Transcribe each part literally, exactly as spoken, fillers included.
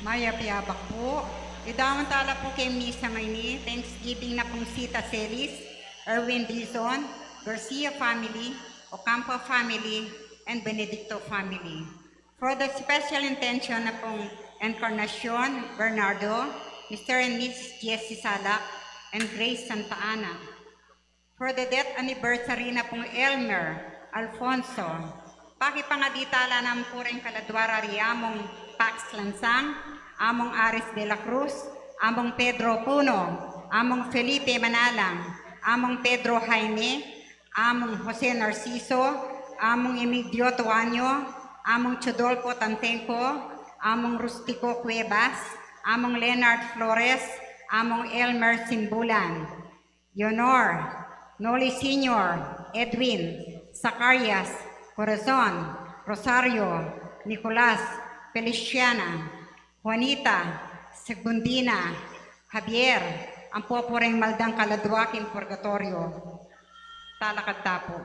Mayap a abak pu. Idaunan tala pu king misa ngeni, Thanksgiving na pung Sita Celis, Erwin Dizon, Garcia family, Ocampo family, and Benedicto family. For the special intention na pung Encarnacion Bernardo, Mister and Missus Jesse Salak, and Grace Santa Ana. For the death anniversary na pung Elmer Alfonso, pakipangadi tala naman pu ring kaladua ra ri Among Pax Lansang, Among Aris de la Cruz, Among Pedro Puno, Among Felipe Manalang, Among Pedro Jaime, Among Jose Narciso, Among Emigdio Tuanyo, Among Chodolfo Tantenco, Among Rustico Cuevas, Among Leonard Flores, Among Elmer Simbulan. Leonor, Noli Senior, Edwin, Zacarias, Corazon, Rosario, Nicolas, Feliciana, Juanita, Segundina, Javier, ampo pu ring maldang kaladua king purgatorio. Talakad ta pu.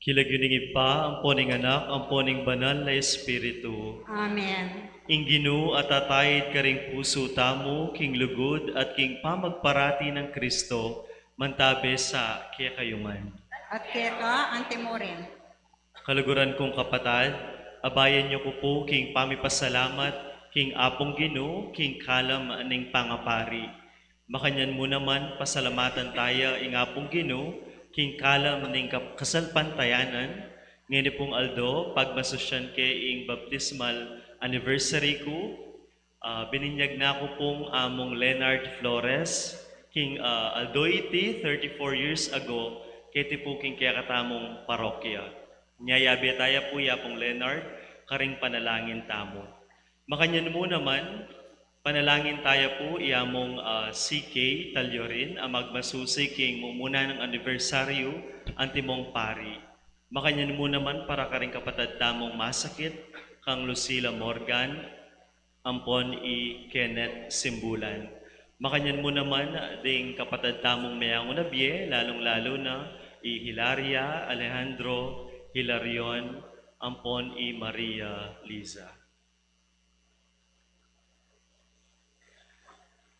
King lagyu ning Ibpa, ampo ning Anak, ampo ning Banal a Espiritu. Amen. Ing Ginu atataid karing pusu tamu, king lugud at king pamagparati nang Kristo, mantabe sa kekayu ngan. At keka antimurin. Kaluguran kung kapatad, abayan yu ku pu king pamipasalamat king Apung Ginu, king kalam ning pangapari. Makanyan mu naman, pasalamatan taya ing Apung Ginu, king kalam ning kap-, kasalpantayanan, ngeni pung aldo, pagmasusyan ke ing baptismal anniversary ku, ah, bininyag na ku pung Among Leonard Flores, king, ah, aldo iti, thirty-four years ago, keti pu king kekatamung parokya. Nya yabe taya pu i Apung Leonard, karing panalangin tamu. Makanyan mu naman, panalangin taya pu i Among, ah, C K Taliorin, a magmasusi king mumuna nang anibersaryu, antimong pari. Makanyan mu naman para karing kapatad tamung masakit, kang Lucila Morgan, ampon i Kenneth Simbulan. Makanyan mu naman ding kapatad tamung meyangu na bie, lalung-lalu na i Hilaria, Alejandro, Hilarion, ampon i Maria Liza.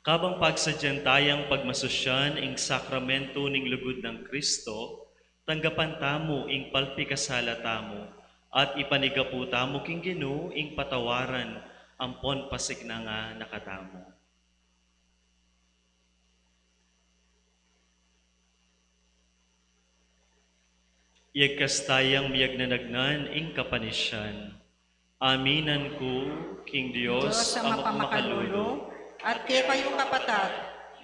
Kabang pagsadyan tayang pagmasusyan ing sakramento ning lugud nang Kristo, tanggapan tamu ing palpikasala tamu, at ipanigapu tamu king Ginu ing patawaran ampon pasiknangan na katamu. Iyagkas tayang miyagnanagnan ing kapanisyan. Aminan ku king Dios Dios a a mapamakalulu, mapamakalulu, at kekayu kapatad,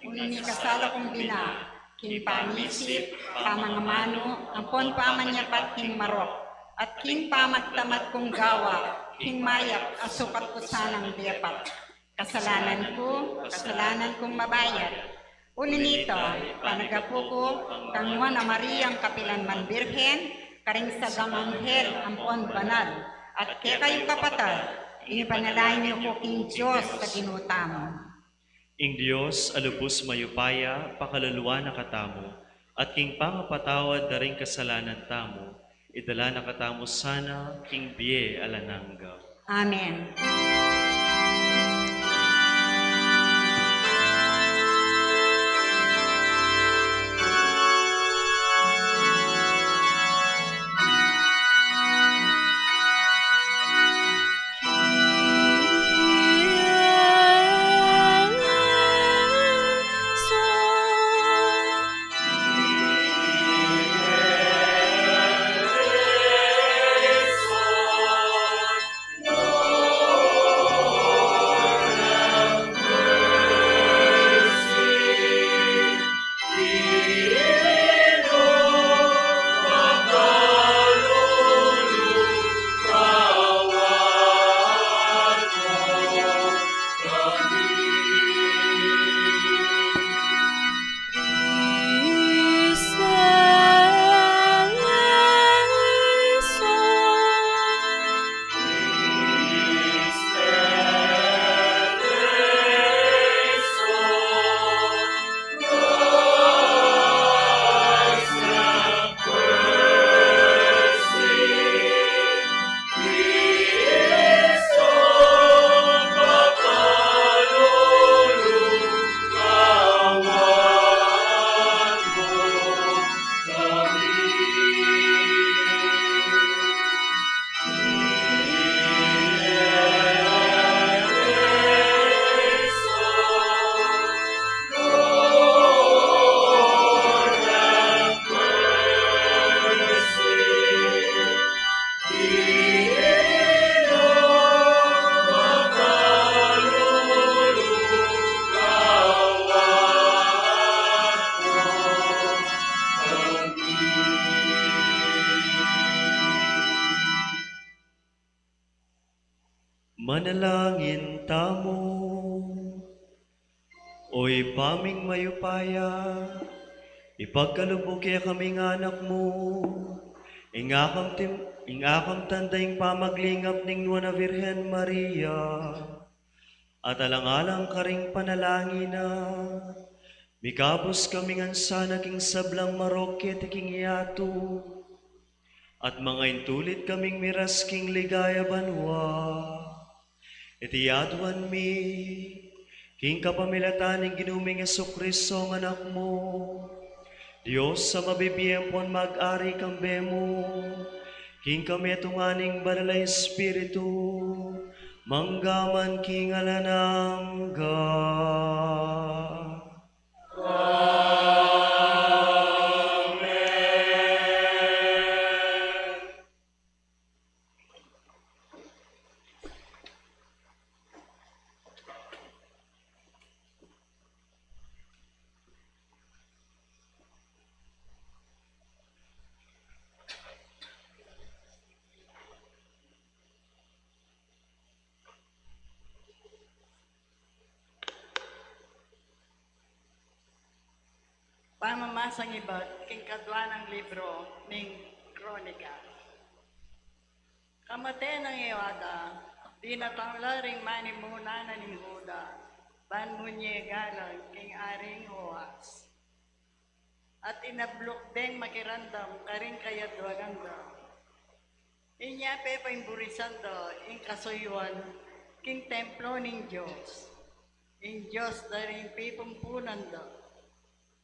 uni ing kasala kung bina, king pamisip, pamangamanu, ampon pamanyapat king marok, at king pamagtamad kung gawa, king mayap a sukat ku sanang depat. Kasalanan ku, kasalanan kung mabayat. Uli nita, panagapu ku kang Nuan a Mariang kapilan man Birhen, karing sadang anghel ampon banal, at kekayu kapatad, ipanalangin yu ku king Dios a Ginu tamu. Ing Dios a lubus mayupaya, pakaluluan na katamu, at king pangapatawad da ring kasalanan tamu, idala na katamu sana king bie alang angga. Amen. Manalangin tamu. O Ibpa ming mayupaya, ipagkalub mu kekami ing anak mu, ing akam tim-, ing akam tanda ing pamaglingap ning Nuan a Virgen Maria, at alang-alang karing panalangin na, mikabus kami ngan sana king sablang marok keti king yatu. At mangaintulit kaming miras king ligaya banua. Iti aduan mi, king kapamilatan ning Ginu ming Jesucristo a Anak mu, Dios a mabibie ampon mag-ari kambe mu, king kametungan ning Banal a Espiritu, mangga man king alang angga. Amen. Pamamasang ibat king kadua nang libro ning Kronika. Kamate nang Jehoiada, dinatang la ring manimuna na ning Juda, ban munye galang king Aring Joas. At inabluk deng makiramdam karing kayaduanan da. Inya pepaimburisan da ing kasuyuan king templo ning Dios, ing Dios da ring pipumpunan da.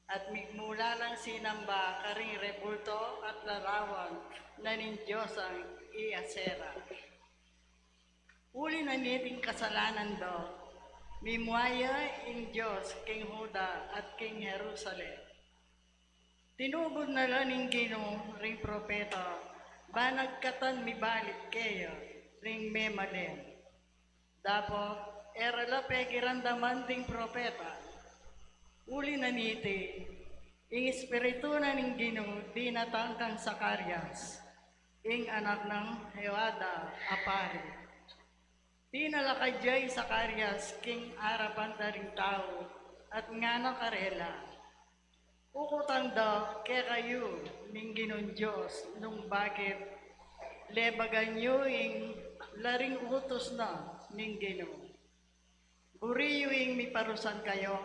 At migmula lang sinamba karing rebulto at larawan na ning diosang i Asera. Uli na niting kasalanan da, mimua ya ing Dios king Juda at king Jerusalem. Tinubud na la ning Ginu ring propeta, ban agkatan mibalik keya ring memalen. Dapot e ra la pekiramdaman ding propeta. Uli na niti, ing Espiritu na ning Ginu dinatang kang Zacarias, ing anak nang Jehoiada a pari. Tinalakad ya i Zacarias king arapan da ring tau, at ngana karela, Ukutan da kekayu ning Ginung Dios nung bakit lebagan yu ing laring utus na ning Ginu. Buri yu ing miparusan kayu,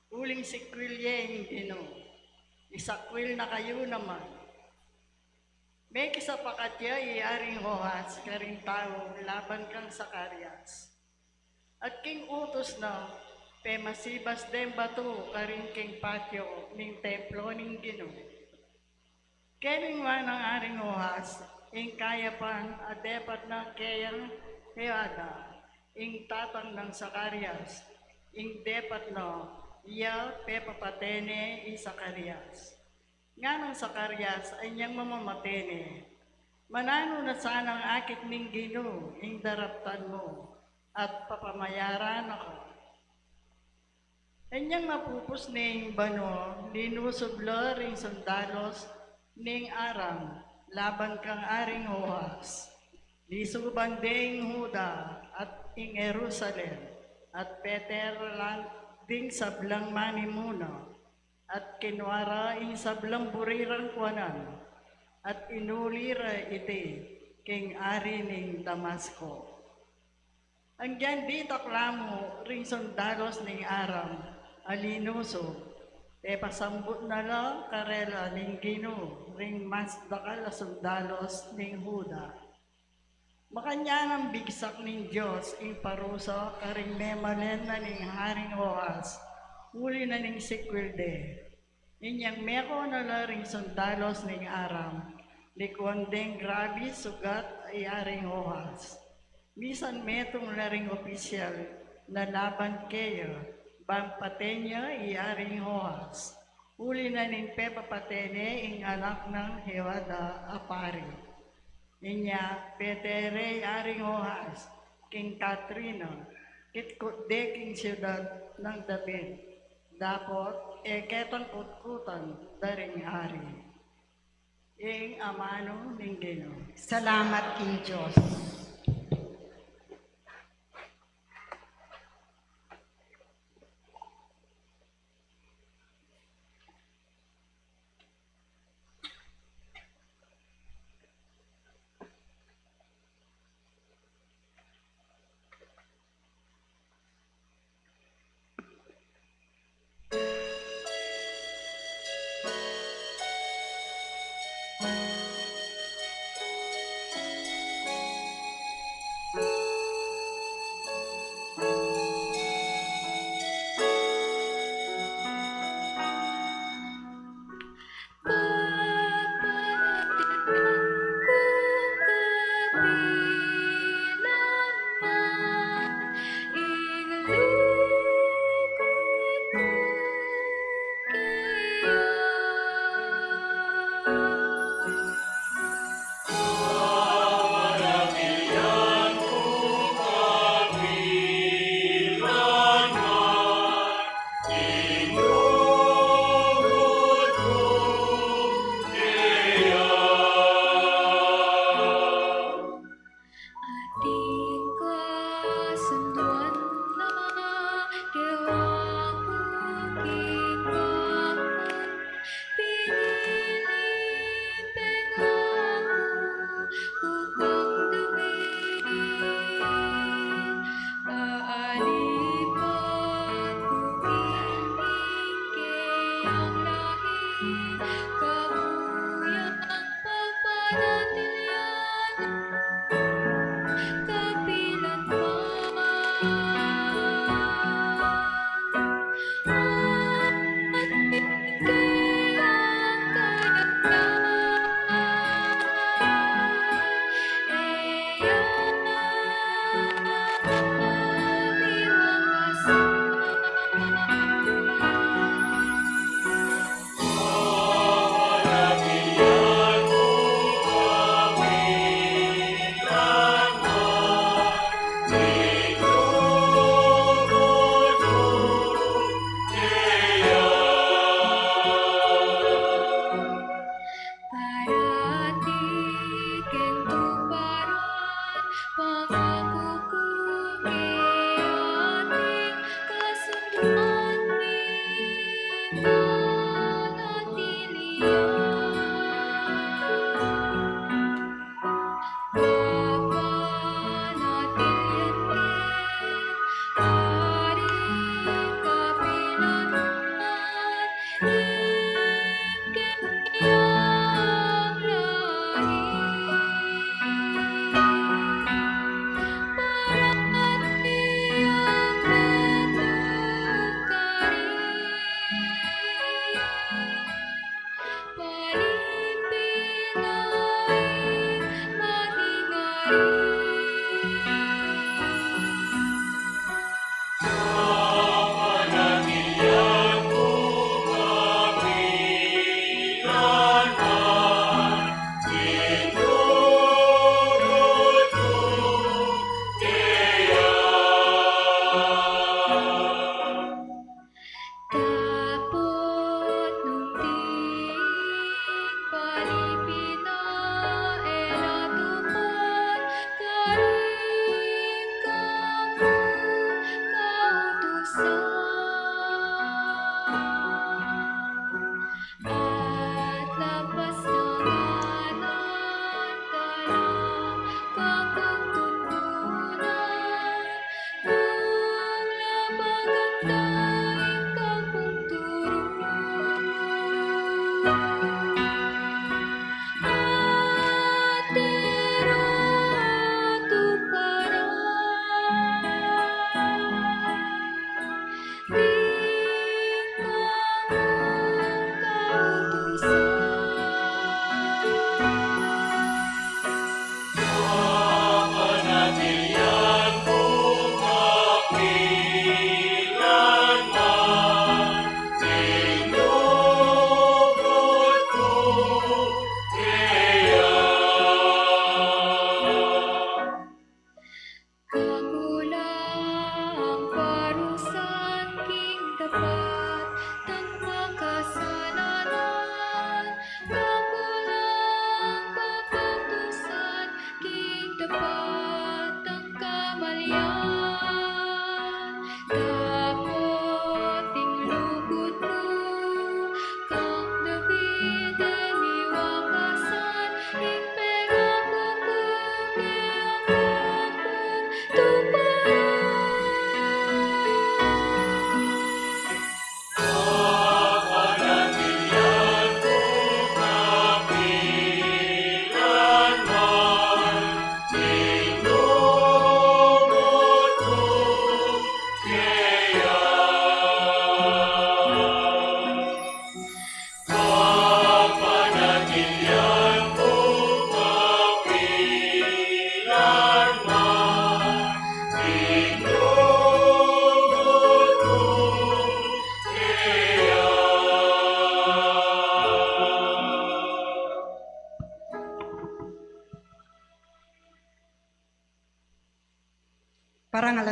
uling sikwil ye ing Ginu, isakwil na kayu naman. Mekisapakat ya i Aring Joas karing tau laban kang Zacarias. At king utus na, pemasibas deng batu karin king patio ning templo ning Ginu. Keni nang Aring Joas ing kayapan a depat na keng Jehoiada, ing tatang nang Zacarias, ing depat na ya pepapate ne i Zacarias. Nganang Zacarias, inyang mamamate ne, mananu na sanang akit ning Ginu ing daraptan mu, at papamayaran na ka. Inyang mapupus ne ing banu, linusub la ring sundalos ning Aram laban kang Aring Joas. Lisuban de ing Juda at ing Jerusalem, at peteran la ding sablang manimuna, at kinua ra ing sablang buri rang kuanan, at inuli ra iti king ari ning Damasco. Anggiang ditak la mu ring sundalos ning Aram a linusub, pepasambut na la karela ning Ginu ring mas dakal a sundalos ning Juda. Makanyan nang bigsak ning Dios ing parusa karing memalen na ning Aring Joas, uli na ning sikwil de. Inyang meko na la ring sundalos ning Aram, likuan deng grabe sugat i Aring Joas. Misan metung la ring opisyal na laban keya, ban paten ya i Aring Joas. Uli na ning pepapate ne ing anak nang Jehoiada a pari. Inya pete re i Aring Joas king katrina, kitkut de king siudad nang David, dapot e ketang kutkutan da ring ari. Ing amanu ning Ginu. Salamat king Dios.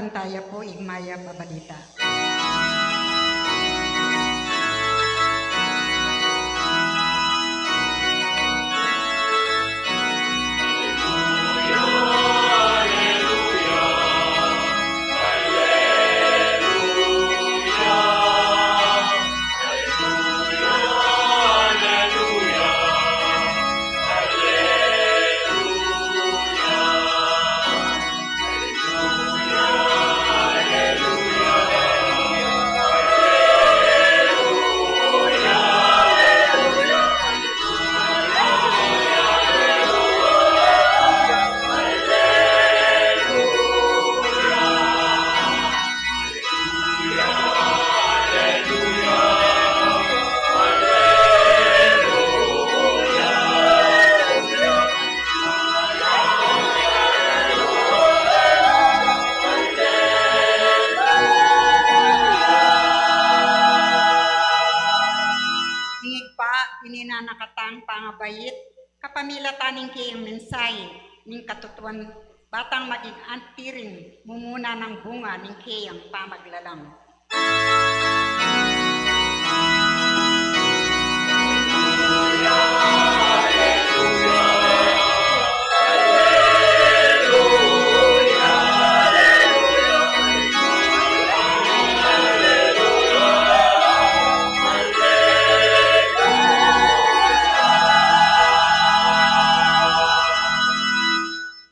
Taya pu ing mayap a balita. Ing Ibpa, ini na a katang pangabait, kapamilatan ning keyang mensahe ning katutuan, ba tang maging antiring mumuna nang bunga ning keyang pamaglalang.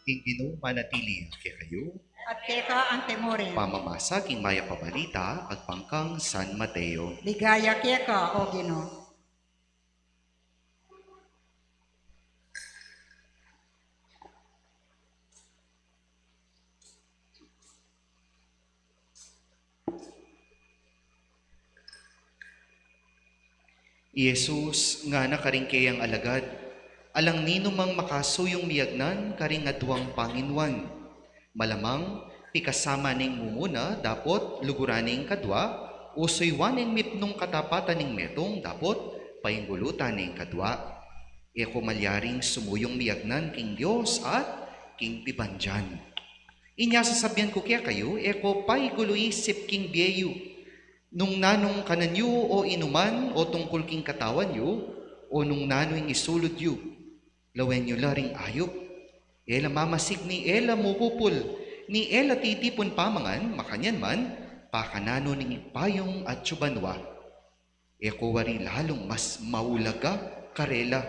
Ing Ginu manatili kekayu. At keka antimurin. Pamamasa king mayap a balita agpang kang San Mateo. Ligaya keka, O Ginu. I Jesus ngana karing keyang alagad, alang ninumang makasuyung miyagnan karing aduang panginuan. Malamang, pikasama neng mumuna dapot luguran ne ing kadua, usuyuan neng mipnung katapatan ning metung dapot paingulutan ne ing kadua. E ko malyaring sumuyung miyagnan king Dios at king pibandian. Inya sasabian ku kekayu, e ko paigulu isip king bie yu, nung nanung kanan yu o inuman o tungkul king katawan yu, o nung nanu ing isulud yu. Lawen yu la ring ayup. E la mamasig ni e la mupupul, ni e la titipun pamangan, makanyan man, pakananu ning Ibpa yung atsu banua. E ko wari lalung mas maulaga karela.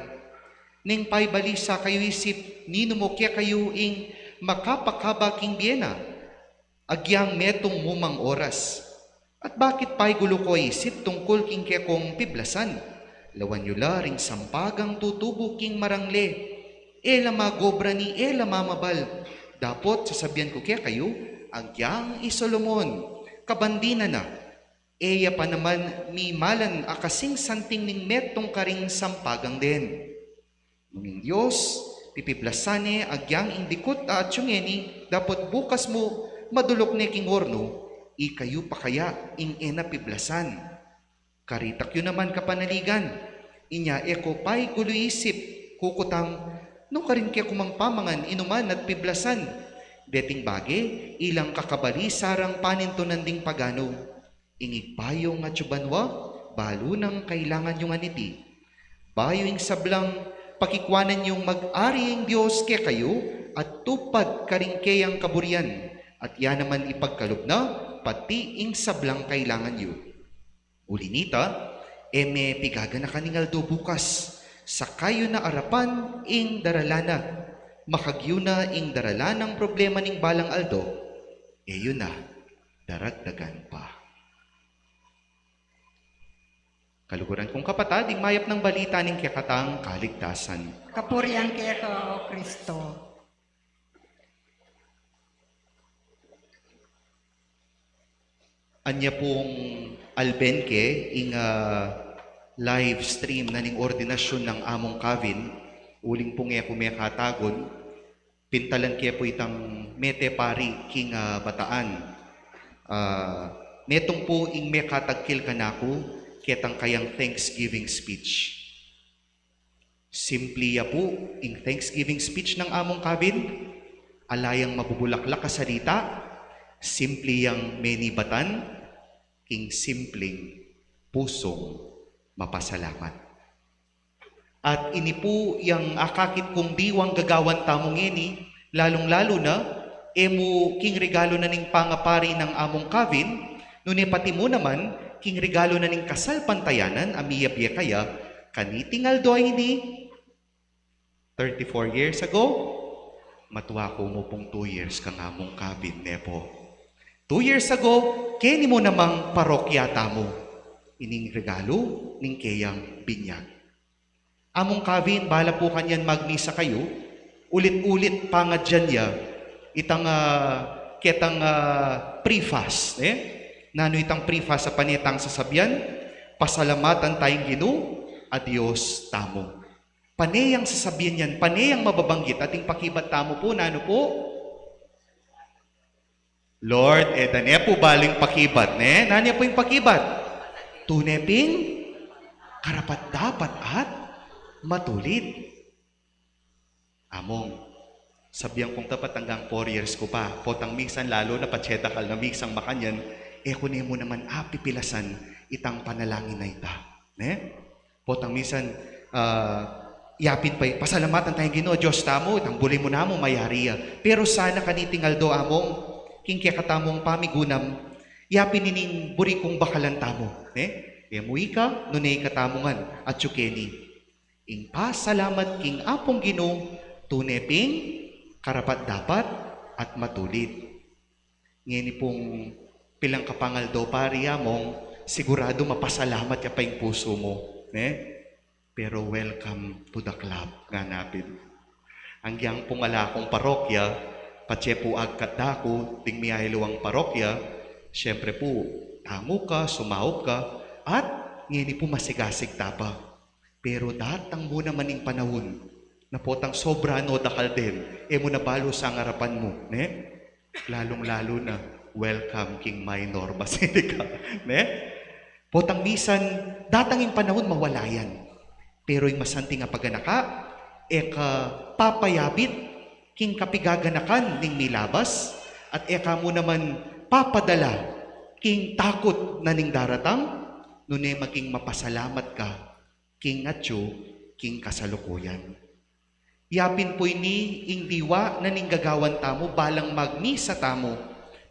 Neng paibalisa kayu isip, ninu mu kekayu ing makapakaba king bie na, agyang metung mu mang oras? At bakit paigulu ko isip tungkul king kekong piblasan? Lawan yu la ring sampagang tutubu king marangle. E la magobra ni e la mamabal. Dapot sasabian ku kekayu, agyang i Solomon, kabandi na na, e ya pa naman mimalan a kasing santing ning metung karing sampagang den. Nung ing Dios pipiblasan ne agyang ing dikut a atsu ngeni, dapot bukas mu maduluk ne king ornu, ikayu pa kaya ing e na piblasan? Karitak yu naman kapanaligan, inya e ko paigulu isip, kukutang, nukarin ke ku mang pamangan, inuman at piblasan? Deting bage, ilang kakabalisa rang panintunan ding paganu. Ing Ibpa yung atsu banua, balu nang kailangan yung aniti. Bayu ing sablang pakikwanan yung mag-ari ing Dios kekayu at tupad karing keyang kaburian, at ya naman ipagkalub na pati ing sablang kailangan yu. Uli nita, e me pigaganakan ing aldo bukas, saka yu na arapan ing darala na, makagyu na ing darala nang problema ning balang aldo, e yu na daragdagan pa. Kaluguran kung kapatad, ing mayap nang balita ning kekatang kaligtasan. Kapurian keka, O Kristo. Anya pung alben ke ing, ah, live stream na ning ordinasyun nang Among Kavin, uling pung e ku mekatagun, pintalan ke pu itang mete pari king, ah, Bataan. Ah, metung pu ing mekatagkil kanaku ketang kayang Thanksgiving speech. Simpli ya pu ing Thanksgiving speech nang Among Kavin, ala yang mabubulaklak a salita, Simple yang menibatan, king simpleng pusung mapasalamat. At ini pu yang akakit kung diwang gagawan tamu ngeni, lalung-lalu na, e mu king regalo na ning pangapari nang Among Kavin, nune pati mu naman, king regalo na ning kasalpantayanan, a miyabie kaya, kaniting aldo a ini, thirty-four years ago, matua ku mu pung two years kang Among Kavin, ne pu. Two years ago, keni mu namang parokya tamu, ining regalo ning keyang binyag. Among Kavin, bala pu kanyan magmisa kayu, ulit-ulit pangadyan ya itang, ah, ketang, ah, preface, eh? Nanu itang preface a pane tang sasabian? Pasalamatan taya ing Ginu a Dios tamu. Pane yang sasabian yan, pane yang mababanggit, ating pakibat tamu pu, nanu pu? Lord, e da ne pu balu ing pakibat, ne? Nanu pu ing pakibat? Tune ping karapat-dapat at matulid. Among, sabian kung tapat anggang four years ku pa, potang misan lalu na patse dakal na misang makanyan, e ku ne mu naman apipilasan itang panalangin a ita. Ne? Potang misan, ah, yapin pa, pasalamatan taya ing Ginu, Dios tamu, itang buli mu namu, mayari ya. Pero sana kaniting aldo, Among, king kekatamung pamigunam, yapin ining buri kung bakalan tamu, ne? E mu ika, nune ika tamu ngan, atyu keni. Ing pasalamat king Apung Ginu, tune ping karapat-dapat at matulid. Ngeni pung pilang kapangaldo, pari, Among, siguradu mapasalamat ya pa ing pusu mu, ne? Pero welcome to the club, ngana pin. Agyang pung ala kung parokya, patse pu agkat da ku, ding miyayaliwang parokya, siyempre pu, tangu ka, sumaup ka, at ngeni pu masigasig ta pa. Pero datang mu naman ing panaun, na potang sobra no dakal den, e mu na balu sangarapan mu, ne? Lalung-lalu na, welcome king Minor Basilica, ne? Potang misan, datang ing panaun mawala yan. Pero ing masanting a paganaka, e ka papayabit king kapigaganakan ning milabas, at e ka mu naman papadala king takut na ning daratang, nune maging mapasalamat ka king atyu, king kasalukuyan. Yapin pu ini ing diwa na ning gagawan tamu, balang magmisa tamu.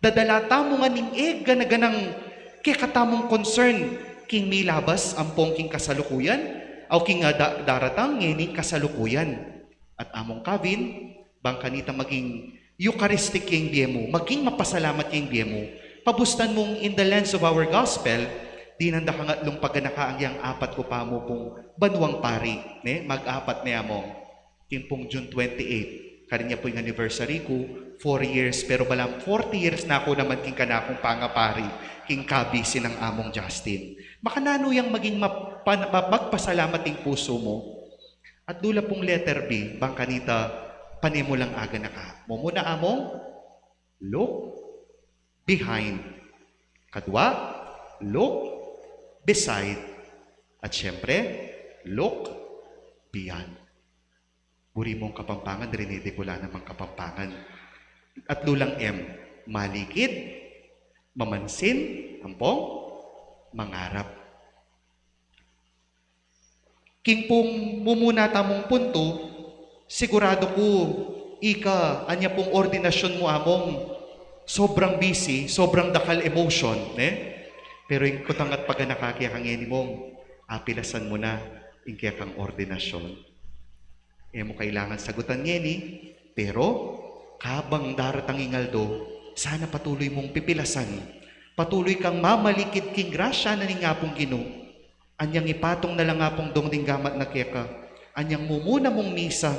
Dadala tamu ngan ing e gana-ganang kekatamung concern king milabas ampong king kasalukuyan, aw king, ah, da-, daratang, ngeni kasalukuyan. At Among Kavin, bang kanita maging Eucharistic ya ing bie mu, maging mapasalamat ya ing bie mu. Pabustan mung in the lens of our gospel, dinan da kang atlung paganaka agyang apat ku pa mu pung banuang pari, ne? Mag-apat ne, Among. King pung June twenty-eight, karin ya pu ing anniversary ku, four years, pero balang forty years na ku naman king kanakung pangapari, king kabisi nang Among Justin. Makananu yang maging map-, pan-, ma-, magpasalamat ing pusu mu? At dula pung letter B, bang kanita pane mu lang aganaka. Mumuna, Among, look behind. Kadwa, look beside. At siyempre, look beyond. Buri mung Kapampangan, rine de ku la namang Kapampangan. Atlu lang M, malikid, mamansin, ampong mangarap. King pung mumuna tamung puntu, siguradu ku ika, anya pung ordinasyun mu, Among, sobrang busy, sobrang dakal emotion, ne? Pero ing kutangat paganaka keka ngeni, Mong, apilasan mu na ing kekang ordinasyun. E mu kailangan sagutan ngeni, pero kabang daratang ing aldo, sana patuloy mung pipilasan. Patuloy kang mamalikid king grasya na ning Apung Ginu. Anyang ipatung na la, Apung, dong ding gamat na keka. Anyang mumuna mung misa.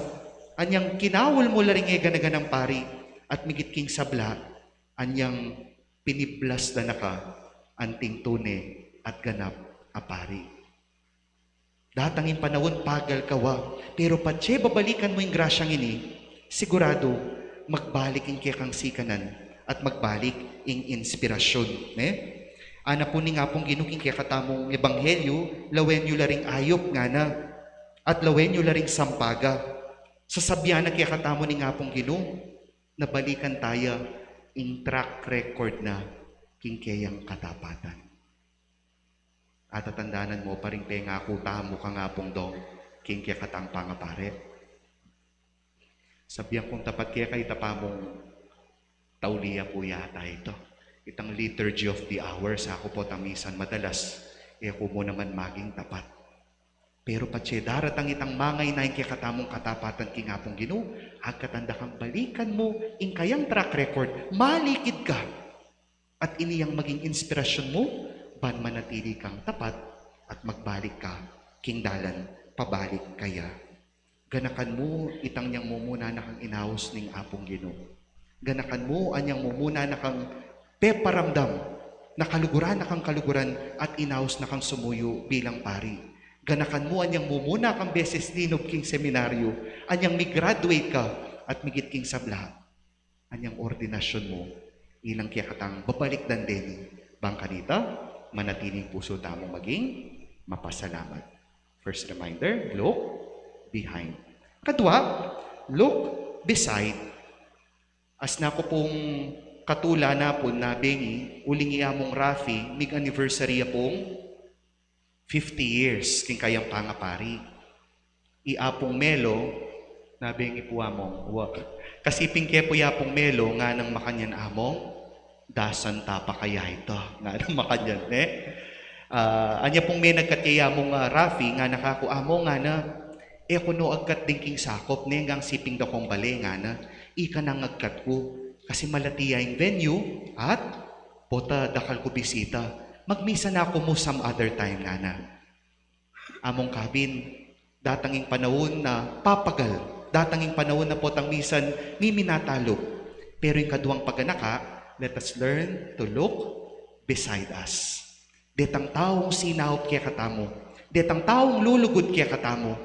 Anyang kinaul mu la ring e gana-ganang pari. At migit king sabla, anyang piniblas da na ka anting tune at ganap a pari. Datang ing panaun, pagal ka wa, pero patse babalikan mu ing grasyang ini, siguradu, magbalik ing kekang sikanan at magbalik ing inspirasyun, ne? Ana pu ning Apung Ginu king kekatamung ebanghelyu, lawen yu la ring ayup, ngana, at lawen yu la ring sampaga. Sasabian na kekatamu ning Apung Ginu, na balikan taya ing track record na king keyang katapatan. Atatandanan mo pa ring pengaku tamu kang Apung Dong king kekatang pangapari. Sabian kung tapat keka ita pa mung tauli ya pu yata ita. Itang Liturgy of the Hours, aku pu tamisan madalas, e ku mu naman maging tapat. Pero patse daratang itang mangayna ing kekatamung katapatan king Apung Ginu, agkatan da kang balikan mu ing kayang track record, malikid ka. At ini yang maging inspirasyon mu, ban manatili kang tapat at magbalik ka king dalan pabalik kaya. Ganakan mu itang yang mumuna na kang inaus ning Apung Ginu. Ganakan mu anyang mumuna na kang peparamdam na kaluguran na kang kaluguran at inaus na kang sumuyu bilang pari. Ganakan mu anyang mumuna kang beses linub king seminaryo, anyang mi-graduate ka at migit king sabla, anyang ordinasyon mu, ilang kekatang babalik dan deni, bang kanita, manatiling pusu tamu maging mapasalamat. First reminder, look behind. Kadua, look beside. As na ku pung katula na pun na bengi, uling i Among Rafi, mig-anniversary ya pung fifty years king kayang pangapari. I Apung Melo, na bengi pu Among, wa. Kasiping ke pu i Apung Melo, nganang makanyan Among, dasan ta pa kaya ita, nganang makanyan, ne? Ah, anya pung menagkat ke i Among, ah, Rafi, ngana kaku Among, ngana, e ku no agkat ding king sakop, ne, nggang siping da kong bale, ngana, ika nang agkat ku, kasi malati ya ing venue, at pota dakal ku bisita, magmisa na ku mu some other time, ngana. Among Kevin, datang ing panaun na papagal, datang ing panaun na potang misan miminatalu. Pero ing kaduang paganaka, let us learn to look beside us. Detang taung sinaup kekatamu, detang taung lulugud kekatamu.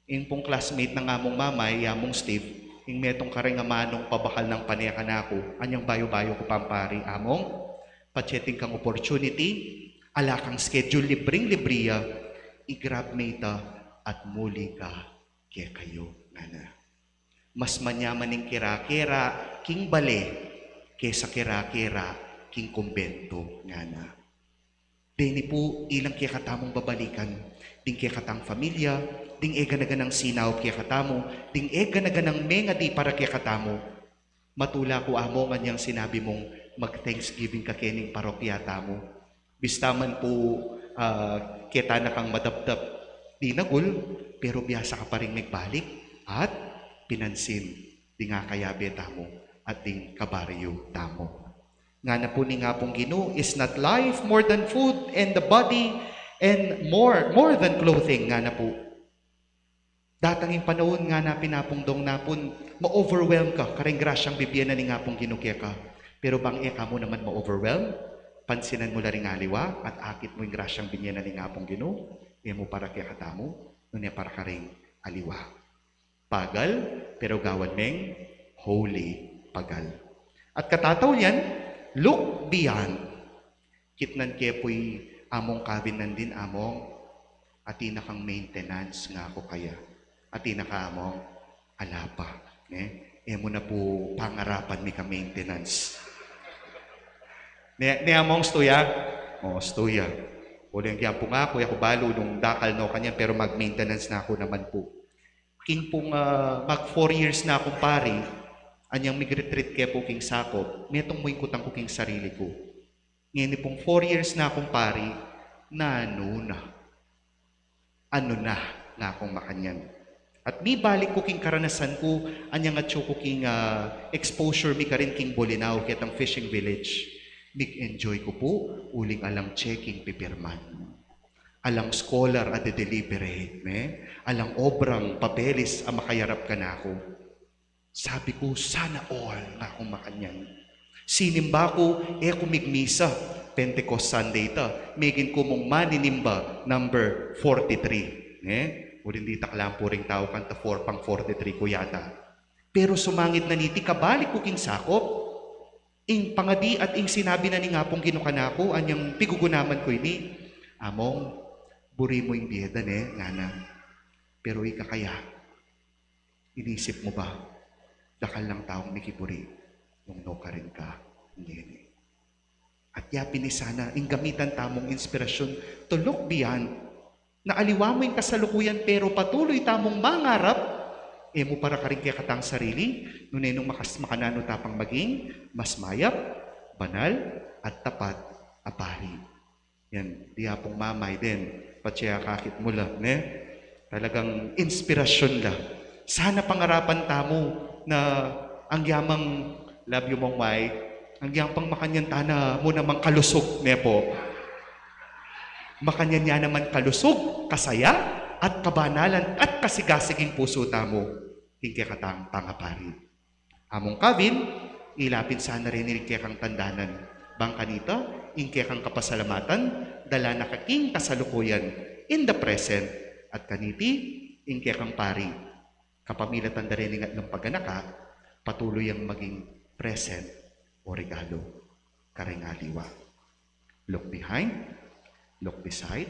Ing pung classmate nang Among Mamay, i Among Steve, ing metung kareng amanung pabakal nang pane kanaku, anyang bayu-bayu ku pang pari, Among, patse atin kang opportunity, ala kang schedule, libreng-libre ya, i-grab me ita at muli ka kekayu, ngana. Mas manyaman ing kera-kera king bale kesa kera-kera king kumbentu, ngana. Deni pu ilang kekatamung babalikan, ding kekatang familia, ding e gana-ganang sinaup kekatamu, ding e gana-ganang mengadi para kekatamu. Matula ku Among anyang sinabi mung mag-Thanksgiving ka kening parokya tamu. Bista man pu, ah, keta na kang madapdap dinagul, pero biasa ka pa ring migbalik at pinansin ding akayabe tamu at ding kabaryu tamu. Ngana pu ning Apung Ginu, is not life more than food, and the body and more, more than clothing, ngana pu. Datang ing panaun, ngana pin Apung Dong, na pun ma-overwhelm ka kareng grasyang bibie na ning Apung Ginu keka. Pero bang e ka mu naman ma-overwhelm, pansinan mu la ring aliwa at akit mu ing grasyang binie na ning Apung Ginu, e mu para kekatamu, nune para karing aliwa. Pagal, pero gawan meng holy pagal. At katataulian, look beyond. Kitnan ke pu i Among Kevin nandin, Among, atin na kang maintenance, ngaku kaya. Atin na ka Among, ala pa, ne? E mu na pu pangarapan mika-maintenance. Ne, ne Among, stu ya? O, stu ya. Uling kaya pu ngaku, e ku balu nung dakal no kanyan, pero mag-maintenance na ku naman pu. King pung, ah, mag four years na kung pari, anyang mig-retreat ke pu king sakop, metung mu ing kutang ku king sarili ku. Ngeni pung four years na kung pari, nanu na? Anu na, ngakung makanyan. At mibalik ku king karanasan ku, anyang atyu ku king, ah, exposure mi karin king Bolinao, ketang fishing village. Mig-enjoy ku pu, uling alang cheking pipirman. Alang scholar a de-deliberate, ne? Alang obrang papeles a makayarap kanaku. Sabi ku, "Sana all," ngakung makanyan. Sinimba ku, e ku migmisa, Pentecost Sunday ta, megin ku mung maninimba, number forty-three. Ne? Uling ditak lang pu ring tau kanta, four pang forty-three ku yata. Pero sumangid na niti, kabalik ku king sakop. Ing pangadi at ing sinabi na ning Apung Ginu kanaku, anyang pigugunaman ku ini, "Among, buri mu ing bie da, ne?" ngana. "Pero ika kaya, inisip mu ba, dakal lang taung mikiburi?" nung nukarin ka ngeni. At yapin sana ing gamitan tamung inspirasyon to look beyond. Na aliwa mu ing kasalukuyan, pero patuloy tamung mangarap, e mu para karing kekatang sarili, nune nung makas-, makananu ta pang maging mas mayap, banal, at tapat a pari. Yan, di apung mamay din. Patse akakit mu la, ne? Talagang inspirasyon la. Sana pangarapan tamu na ang yamang love you, Mong Mike, ang yamang makanyan tana mu namang kalusug, ne po? Makanyan ya naman kalusug, kasaya, at kabanalan, at kasigasig ing pusu tamu. King kekatang pangapari. Among Kevin, ila pin sana reni ing kekang tandanan. Bang kanita, ing kekang kapasalamatan, dala na ka king kasalukuyan, in the present, at kaniti, ing kekang pari. Kapamilatan da reni ing atlung paganaka, patuloy yang maging present o regalo karing aliwa. Look behind, look beside,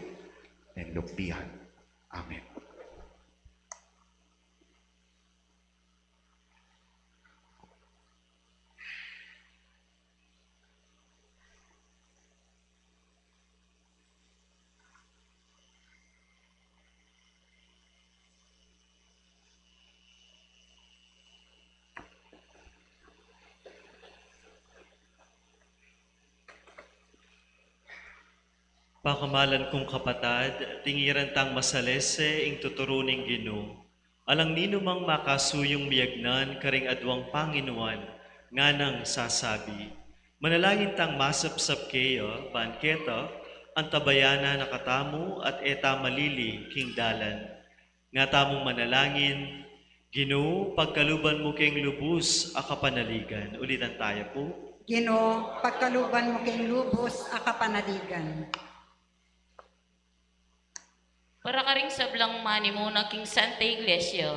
and look beyond. Amen. Pakamalan kung kapatad, tingiran tang masalese ing tuturu ning Ginu. Alang ninumang makasuyung miyagnan karing aduang panginuan, nganang sasabi, manalangin tang masapsap keya, ban keta, antabayanan na katamu at e ta malili king dalan. Nga tamung manalangin, Ginu, pagkaluban mu keng lubus a kapanaligan. Ulitan taya pu. Ginu, pagkaluban mu keng lubus a kapanaligan. Para karing sablang manimuna king Santa Iglesia,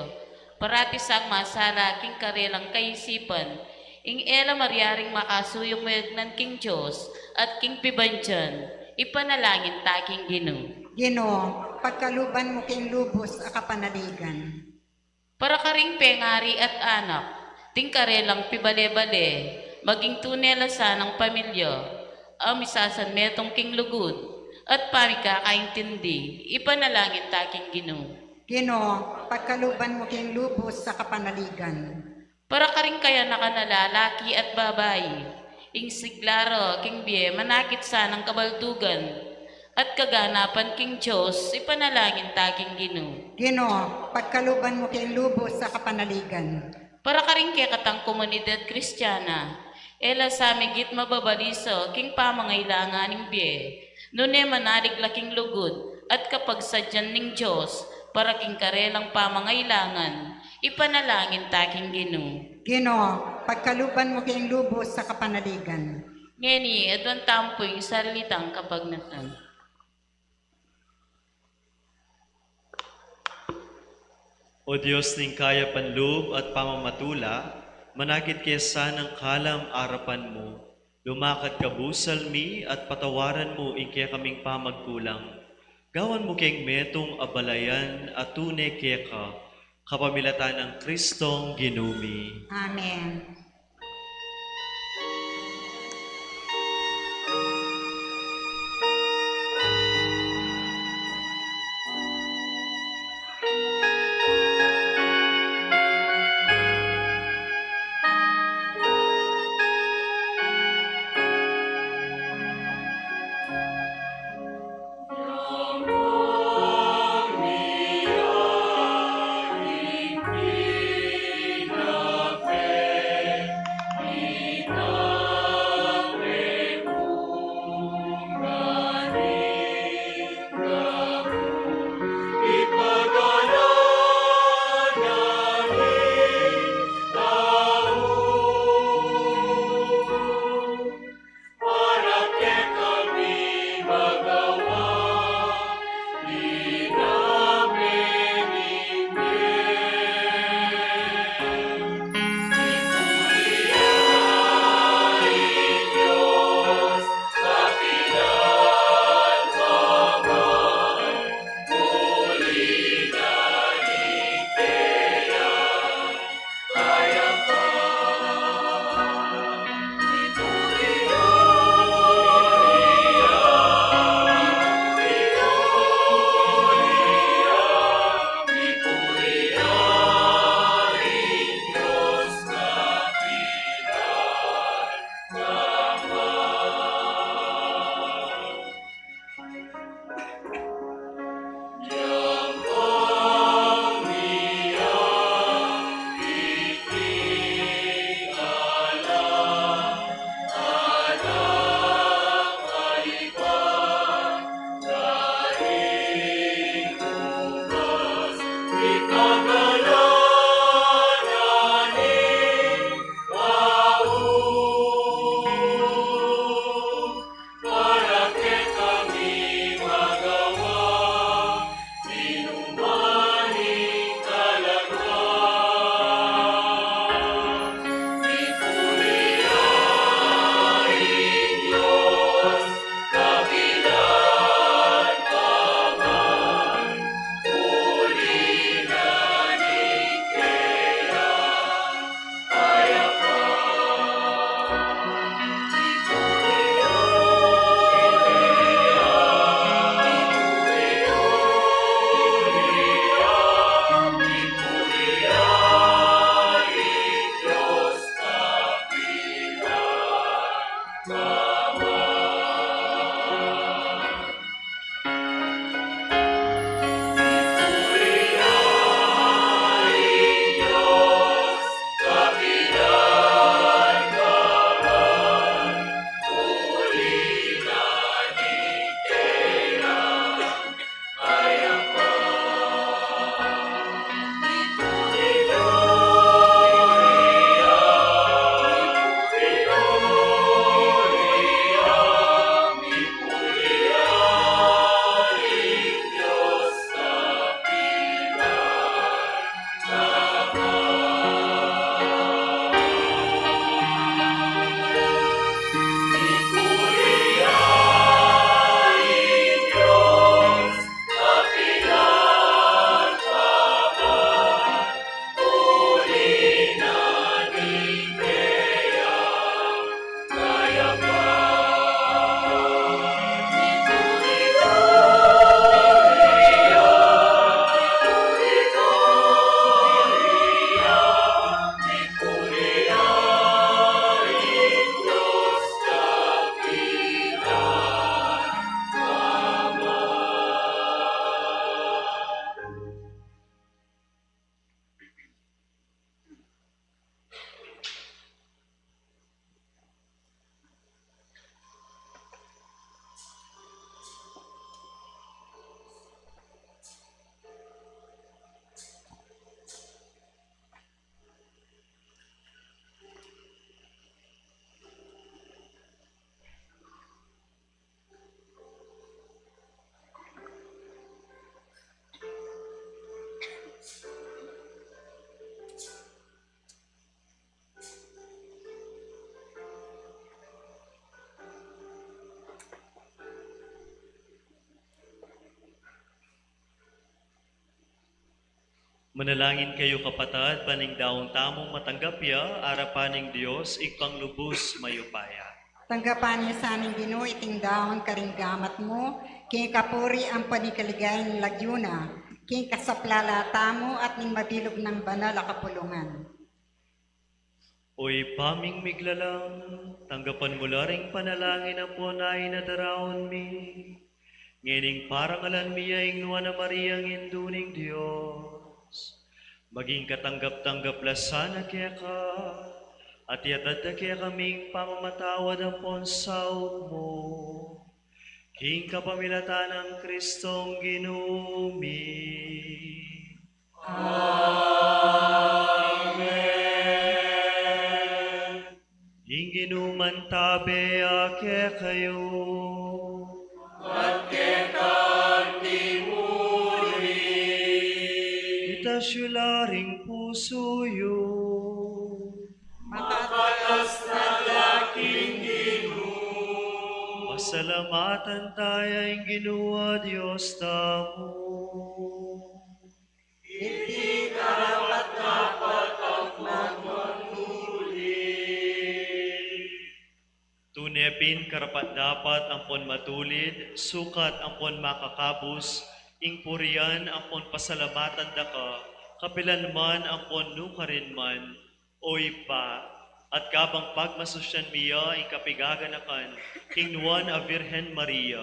parati sang masala king karelang kaisipan, ing e la maryaring makasuyung miyagnan king Dios at king pibandian, ipanalangin ta king Ginu. Ginu, pagkaluban mu king lubus a kapanaligan. Para karing pengari at anak, ding karelang pibale-bale, maging tune la sanang pamilya, a misasanmetung king lugud at pamikakaintindi, ipanalangin ta king Ginu. Ginu, pagkaluban mu king lubus a kapanaligan. Para karing kayanakan a lalaki at babai, ing sigla ra king bie manakit sanang kabaldugan at kaganapan king Dios, ipanalangin ta king Ginu. Ginu, pagkaluban mu king lubus a kapanaligan. Para karing kekatang komunidad Kristiana, e la sa migit mababalisa king pamangailangan ning bie, nune manalig la king lugud at kapagsadyan ning Dios para king karelang pamangailangan, ipanalangin ta king Ginu. Ginu, pagkaluban mu king lubus a kapanaligan. Ngeni, aduan tamu pu ing sarili tang kapagnatan. O Dios ning kayapan lub at pamamatula, manakit ke sanang kalam arapan mu, lumakad ka busal mi at patawaran mu ing kekaming pamagkulang. Gawan mu keng metung a balayan a tune keka, kapamilatan nang Kristong Ginu mi. Amen. Manalangin kayu, kapatad, ban ing daun tamung matanggap ya arapan ning Dios Ibpang lubus mayupaya. Tanggapan na sa ning Ginu iting daun karing gamat mu, king kapurian ampon king kaligayan ning lagyu na, king kasaplalan tamu at ning mabilug nang banal a kapulungan. O Ibpa ming miglalang, tanggapan mu la ring panalangin ampon ain a daraun mi. Ngening parangalan mi ya ing Nuan a Maria, ing Indu ning Dios. Maging katanggap-tanggap la sana keka, at iatad da kekami ing pamamatawad ampon saup mu. King kapamilatan nang Kristong Ginu mi. Amen. Ing Ginu mantabe ya kekayu. At keka mu rin. Itas yu la ring pusu yu. Makatas na la king Ginu. Pasalamatan taya ing Ginu a Dios tamu. Iti karapat-dapat ampon matulid. Tune pin karapat-dapat ampon matulid, sukat ampon makakabus, ing purian ampon pasalamatan da ka, kapilan man ampon nukarin man, O Ibpa, at kabang pagmasusyan mi ya ing kapigaganakan ning Nuan a Virgen Maria,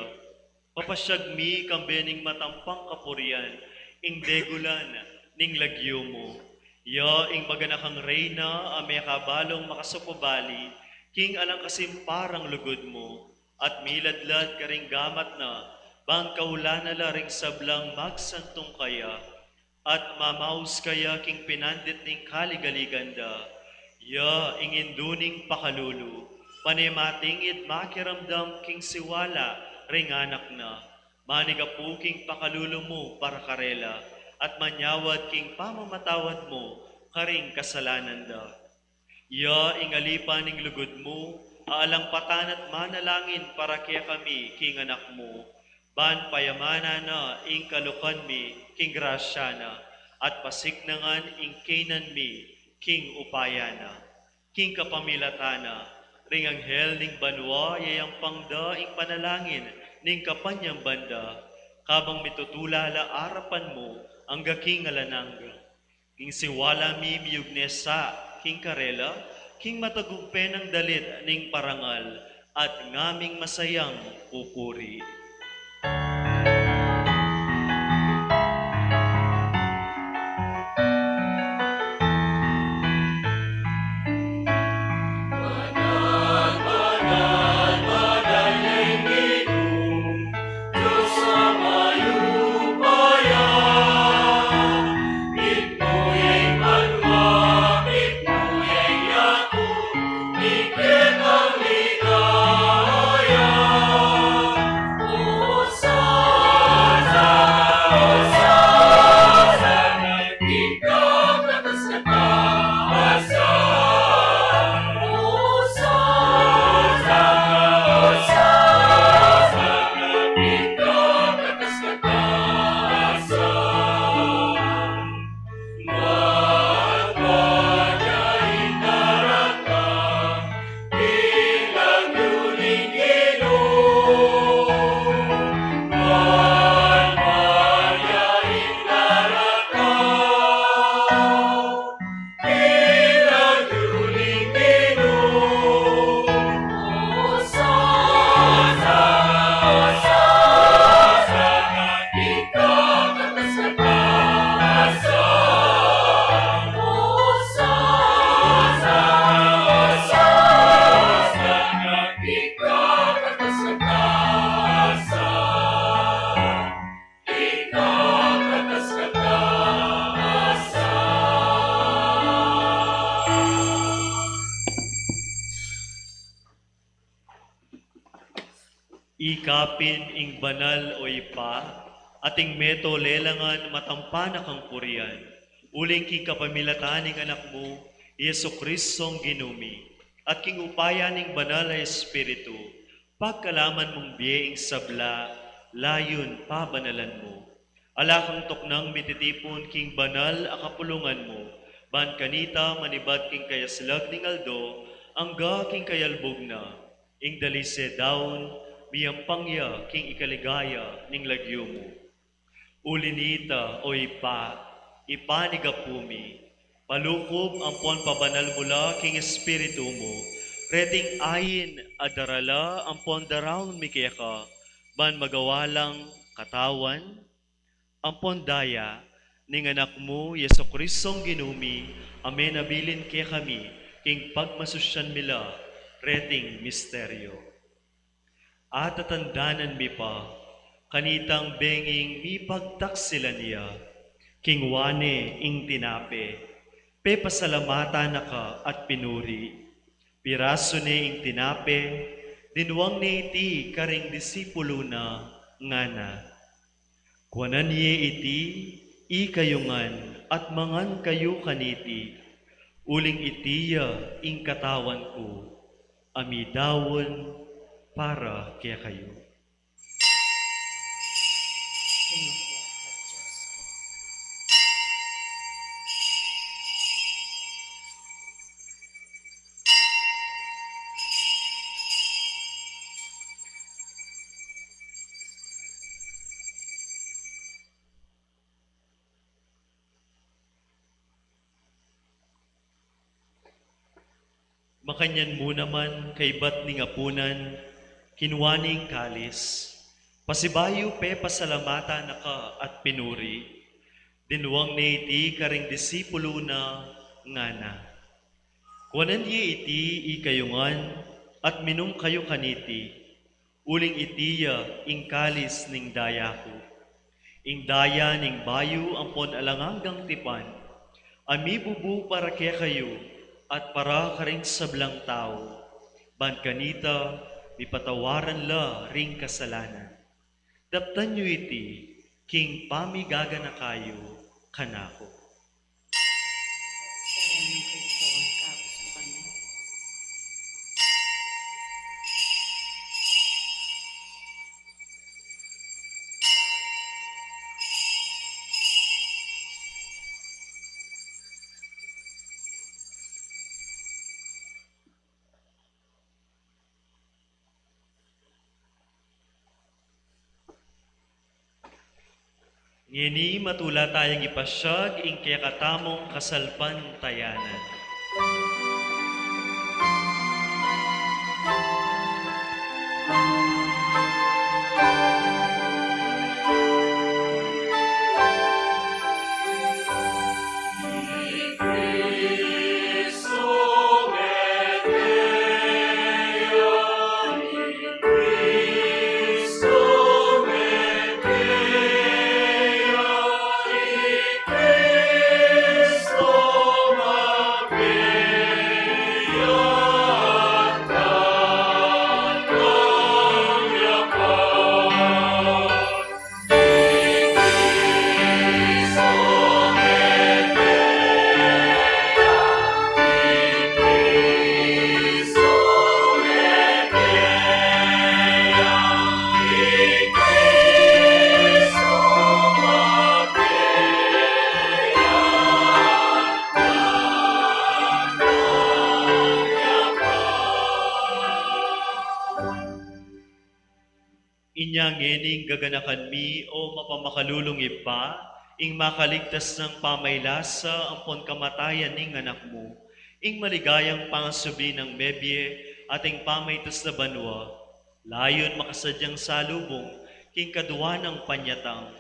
papasyag mi kambe ning matampang kapurian ing degulan ning lagyu mu. Ya ing maganakang Reyna a mekabalung makasapubali king alang kasimparang lugud mu, at miladlad karing gamat na, bang kaulan na la ring sablang magsantung kaya, at mamaus kaya king pinandit ning kaligaligan da. Ya ing Indu ning pakalulu, pane matingid makiramdam king siwala ring anak na, manigapu king pakalulu mu para karela, at manyawad king pamamatawad mu karing kasalanan da. Ya ing alipan ning lugud mu, alang patan at manalangin para kekami king anak mu, ban payamanan na ing kalukan mi king grasya na, at pasiknangan ing kaynan mi king upaya na. King kapamilatan na, ring anghel ning banua, yayampang da ing panalangin ning kapanyamban da, kabang mitutula la arapan mu angga king alang angga. King siwala mi miyugne sa king karela, king matagumpe nang dalit ning parangal, at ngaming masayang pupuri. Ikapin ing banal, o Ibpa, at ing meto lelangan matampa na kang purian, uling king kapamilatan ning Anak mu, i Jesucristong Ginu mi, at king upaya ning Banal a Espiritu, pagkalaman mung bie ing sabla, layun pabanalan mu. Ala kang tuknang mititipun king banal a kapulungan mu, ban kanita manibat king kayaslag ning aldo, angga king kayalbug na, ing dalise daun, miyampang ya king ikaligaya ning lagyu mu. Uli nita, o Ibpa, ipanigapu mi, palukup ampon pabanal mu la king Espiritu mu, reting ain a darala ampon daraun mi keka, ban magawa lang katawan ampon daya ning Anak mu, Jesucristong Ginu mi, a menabilin kekami king pagmasusyan mi la reting misteryo. Atatandanan mi pa, kanitang benging mipagtaksilan ya, kinua ne ing tinape, pepasalamatan na ka at pinuri, pirasu ne ing tinape, dinwang ne iti karing disipulu na, ngana: Kuanan ye iti ikayu ngan at mangan kayu kaniti, uling iti ya ing katawan ku, a midaun para kekayu. Makanyan mu naman, kaybat ning apunan, kinua ne ing kalis, pasibayu pepasalamatan na ka at pinuri, dinwang ne iti karing disipulu na, ngana: Kuanan ye iti ikayu ngan at minum kayu kaniti, uling iti ya ing kalis ning daya ku, ing daya ning bayu ampon alang anggang tipan, a mibubu para kekayu at para karing sablang tau, ban kanita mipatawaran la ring kasalanan. Daptan yu iti king pamigaganaka yu kanaku. Ngeni matula tayang ipasyag ing kekatamung kasalpantayanan. Inya ngening gaganakan mi, o mapamakalulung Ibpa, ing makaligtas nang pamailasa ampon kamatayan ning Anak mu, ing maligayang pangasubli nang mebie at ing pamaitas na banua, layun makasadyang salubung king kadua nang panyatang.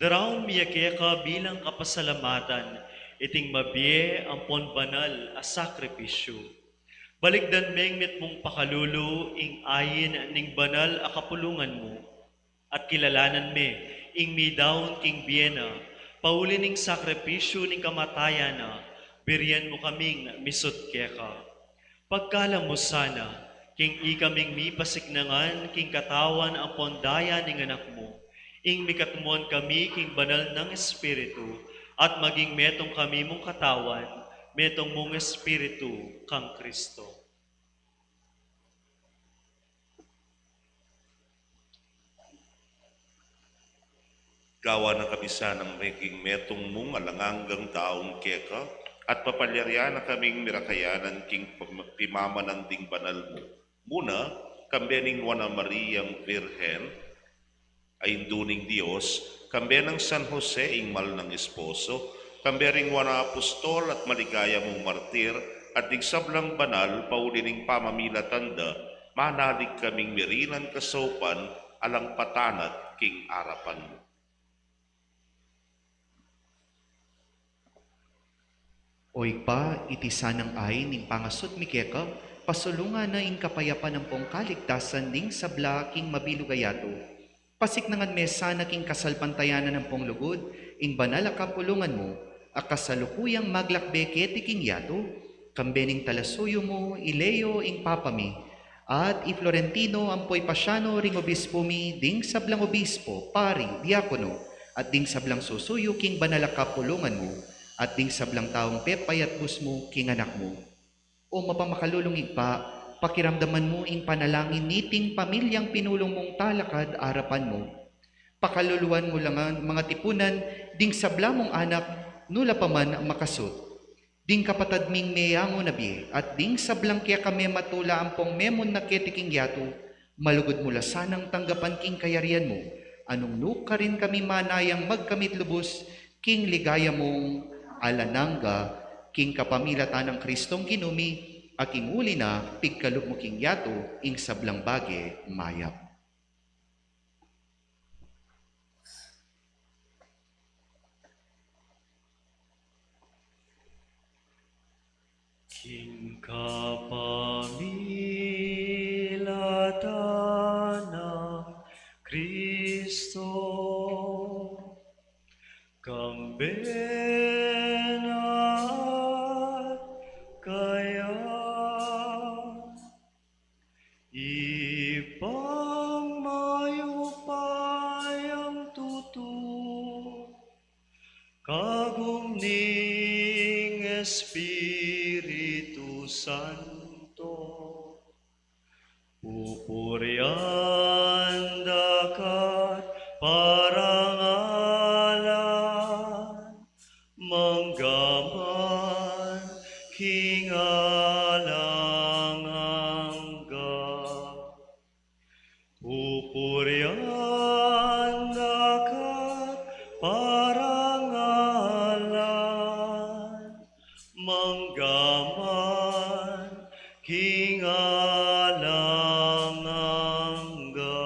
Daraun mi ya keka bilang kapasalamatan iting mabie ampon banal a sakripisyu. Balikdan meng mitmung pakalulu ing ain ning banal a kapulungan mu, at kilalanan me ing midaun king bie na, pauli ning sakripisyu ning kamatayan na, birian mu kaming misut keka. Pagkalam mu sana, king ikaming mipasiknangan king katawan ampon daya ning Anak mu, ing mikatmuan kami king banal nang Espiritu, at maging metung kami mung katawan, metung mung Espiritu kang Kristo. Gawan na kami sanang meging metung mung alang anggang daun keka, at papalyarian na kaming mirakayanan king pam-, pimamanan ding banal mu. Muna, kambe ning Nuan a Mariang Birhen, a Indu ning Dios, kambe nang San Jose, ing mal nang esposo, kambe ring Nuan a Apostol at maligaya mung martir, at ding sablang banal, pauli ning pamamilatan da, manalig kaming mirinan kasaupan, alang patanat king arapan mu. O Ibpa, iti sanang ain ning pangasut mi keka, pasulungan na ing kapayapan ampong kaligtasan ning sabla king mabilug a yatu. Pasiknangan me sana king kasalpantayanan ampong lugud ing banal a kapulungan mu, a kasalukuyang maglakbe keti king yatu, kambe ning talasuyu mu, i Leo ing Papa mi, at i Florentino ampo i Pasiano ring obispo mi, ding sablang obispo, pari, diakono, at ding sablang susuyu king banal a kapulungan mu, at ding sablang taung pepayatbus mu king anak mu. O mapamakalulung Ibpa, pakiramdaman mu ing panalangin niting pamilyang pinulung mung talakad arapan mu. Pakaluluan mu la ngan mangatipunan ding sabla mung anak, nu la pa man makasut. Ding kapatad ming meyangu na bie, at ding sablang kekame matula ampong memun na keti king yatu, malugud mu la sanang tanggapan king kayarian mu, a nung nu karin kami manayang magkamit lubus king ligaya mung alang angga, king kapamilatan nang Kristong Ginu mi, a king uli na pigkalub mu king yatu ing sablang bage mayap. King kapamilatan nang Kristo, kambe na at kaya, Ibpang mayupayang tutu, kagum ning Espiritu Santo, pupurian da ka't parangalan, mangga man king alang angga. Pupurian da ka't parangalan, mangga man king alang angga.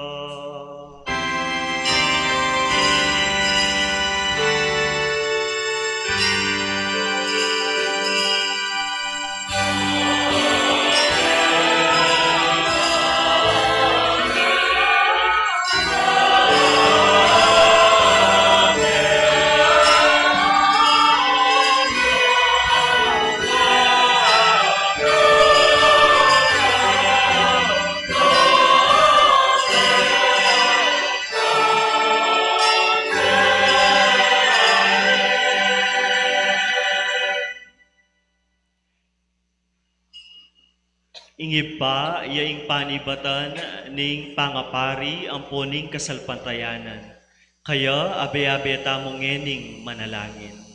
Ing Ibpa, iya ing panibatan ning pangapari ampo ning kasalpantayanan. Kaya abe-abe tamu ngening manalangin.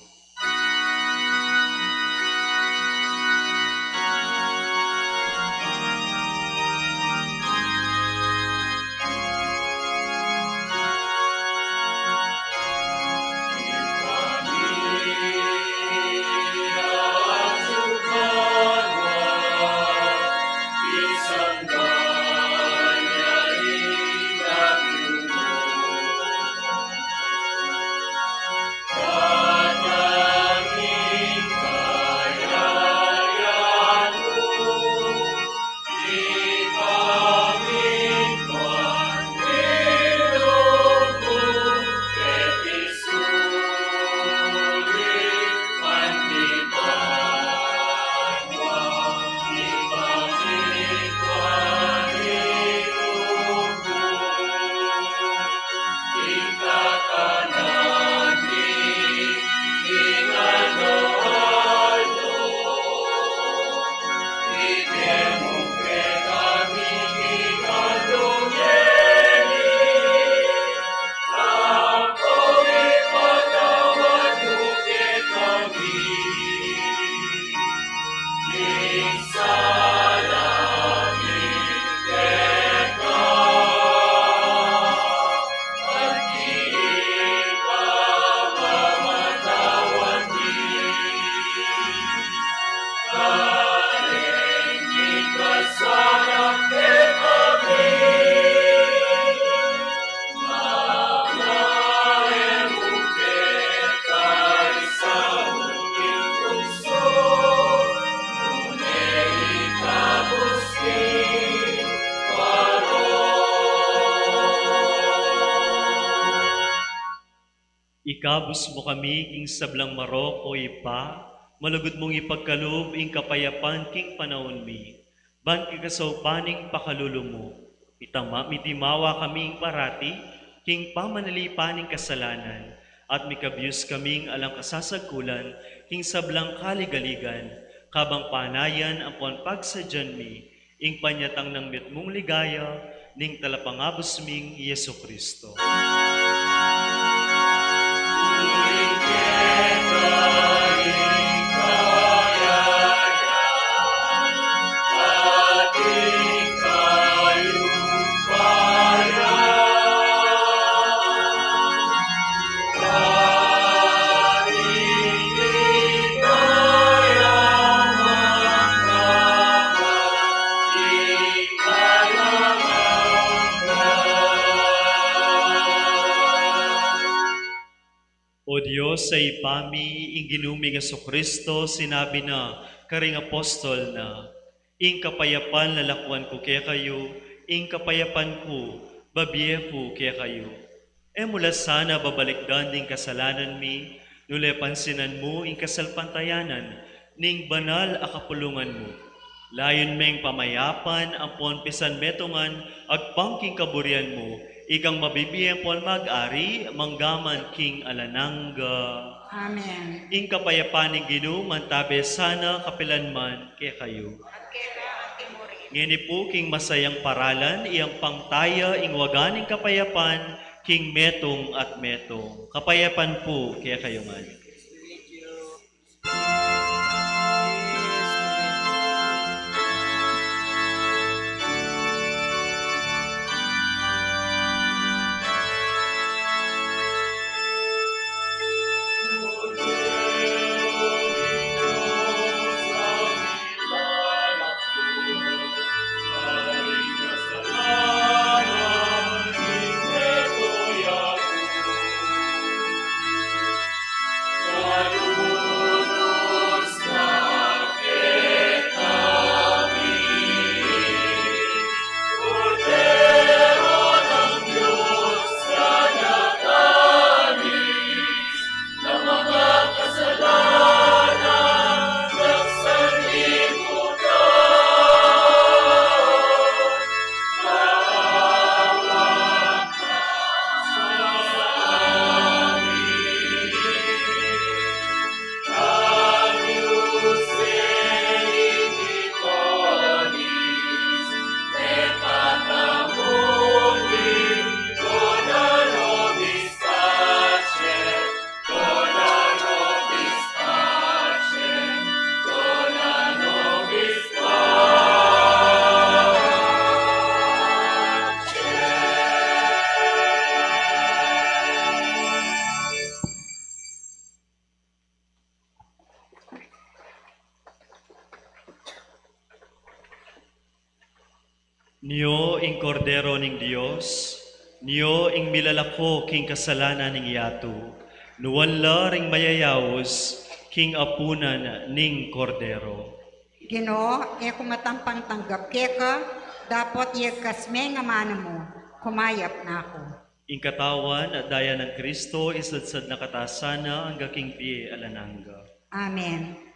Abus mu kami king sablang marok, o Ibpa, malugud mung ipagkalub ing kapayapan king panaun mi. Ban king kasaupan ning pakalulu mu, mitama-, mitimawa kaming parati king pamanalipan ning kasalanan, at mikabyus kaming alang kasasagkulan king sablang kaligaligan, kabang panayan ampon pagsadyan mi ing panyatang nang mitmung ligaya ning Talapangabus ming Jesucristo. O Dios a Ibpa mi, ing Ginu ming Jesucristo, sinabi na karing apostol na, "Ing kapayapan lalakwan ku kekayu, ing kapayapan ku babie ku kekayu." E mu la sana babalikdan ding kasalanan mi, nune pansinan mu ing kasalpantayanan ning banal a kapulungan mu. Layun meng pamayapan ampon pisanmetungan agpang king kaburian mu, ikang mabibie ampon mag-ari mangga man king alang angga. Amen. Ing kapayapan ning Ginu mantabe sana kapilan man kekayu. At keka antimurin. Ngeni pu king masayang paralan, iyampang taya ing waga ning kapayapan king metung at metung. Kapayapan pu kekayu ngan. Nio ing Kordero ning Dios, nio ing milalako king kasalanan ning yatu. Nuan la ring mayayaus king apunan ning Kordero. Ginu, e ku matampang tanggap keka, dapot yagkas me ing amanu mu, kumayap na ku. Ing katawan at daya nang Kristo isadsad na kata sana angga king bie alang angga. Amen.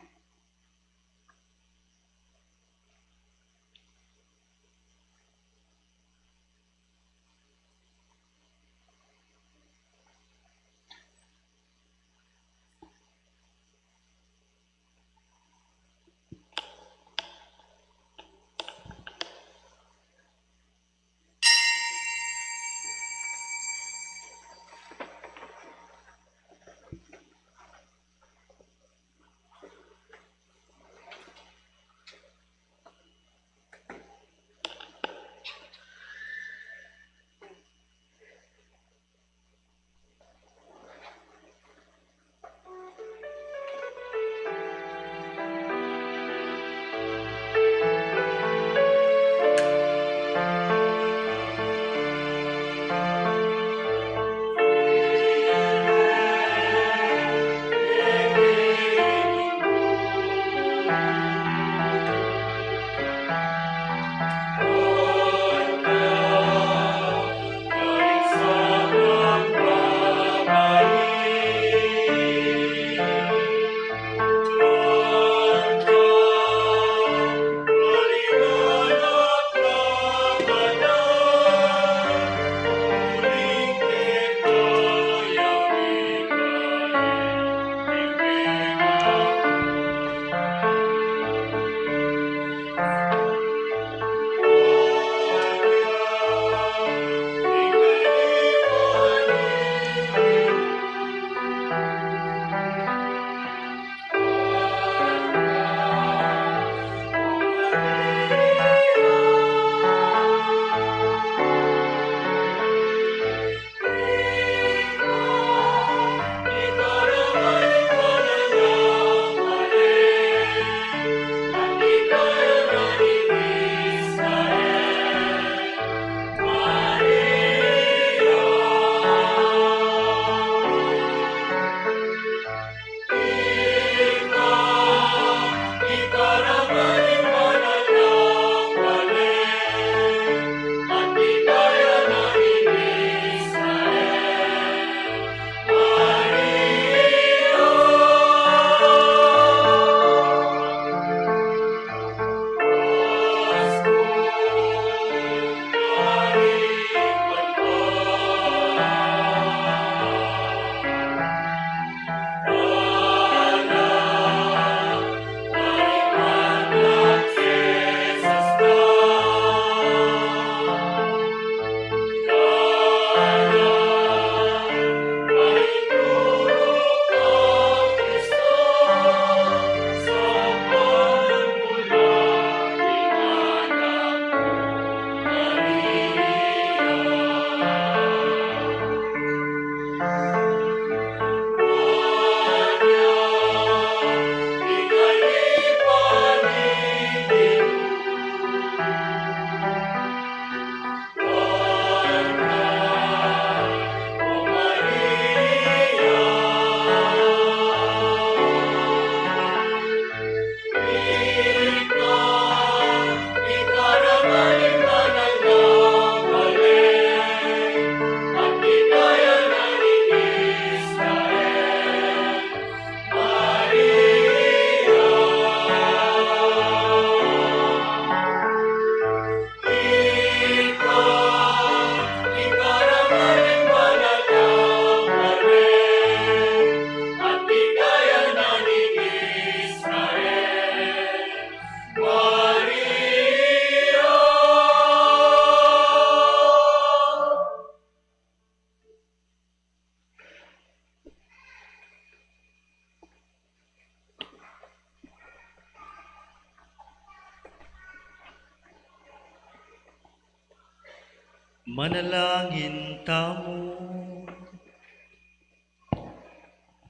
Manalangin tamu.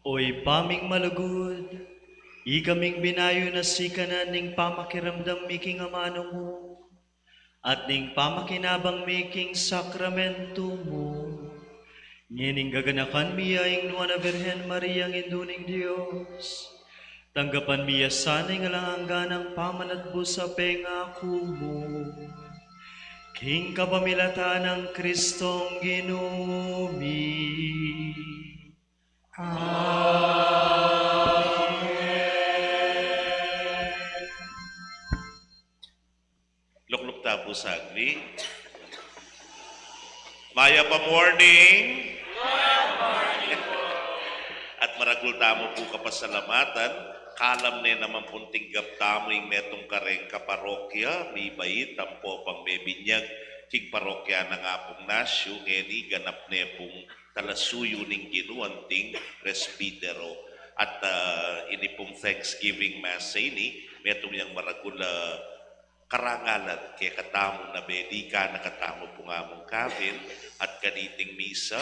O Ibpa ming malugud, ikaming binayu na sikanan ning pamakiramdam mi king amanu mu at ning pamakinabang mi king sakramentu mu. Ngening gaganakan mi ya ing Nuan a Birhen Maria, ing Indu ning Dios. Tanggapan mi ya sana ing alang angga nang pamanatbus a pengaku mu. King kapamilatan nang Kristong Ginu mi. Amen. Lukluk ta pu sagli. Mayap a morning. At maragul tamu pu kapasalamatan, kalam ne naman pung tinggap tamu ing metung kareng kaparokya, mibait ampo pang mebinyag king parokya nang Apung Nasyu, ngeni ganap ne pung talasuyu ning Ginu anting presbitero. At, ah, ini pung Thanksgiving Mass a ini, metung yang maragul a karangalan kekatamu na belikan na katamu pung amung kavin at kaniting misa,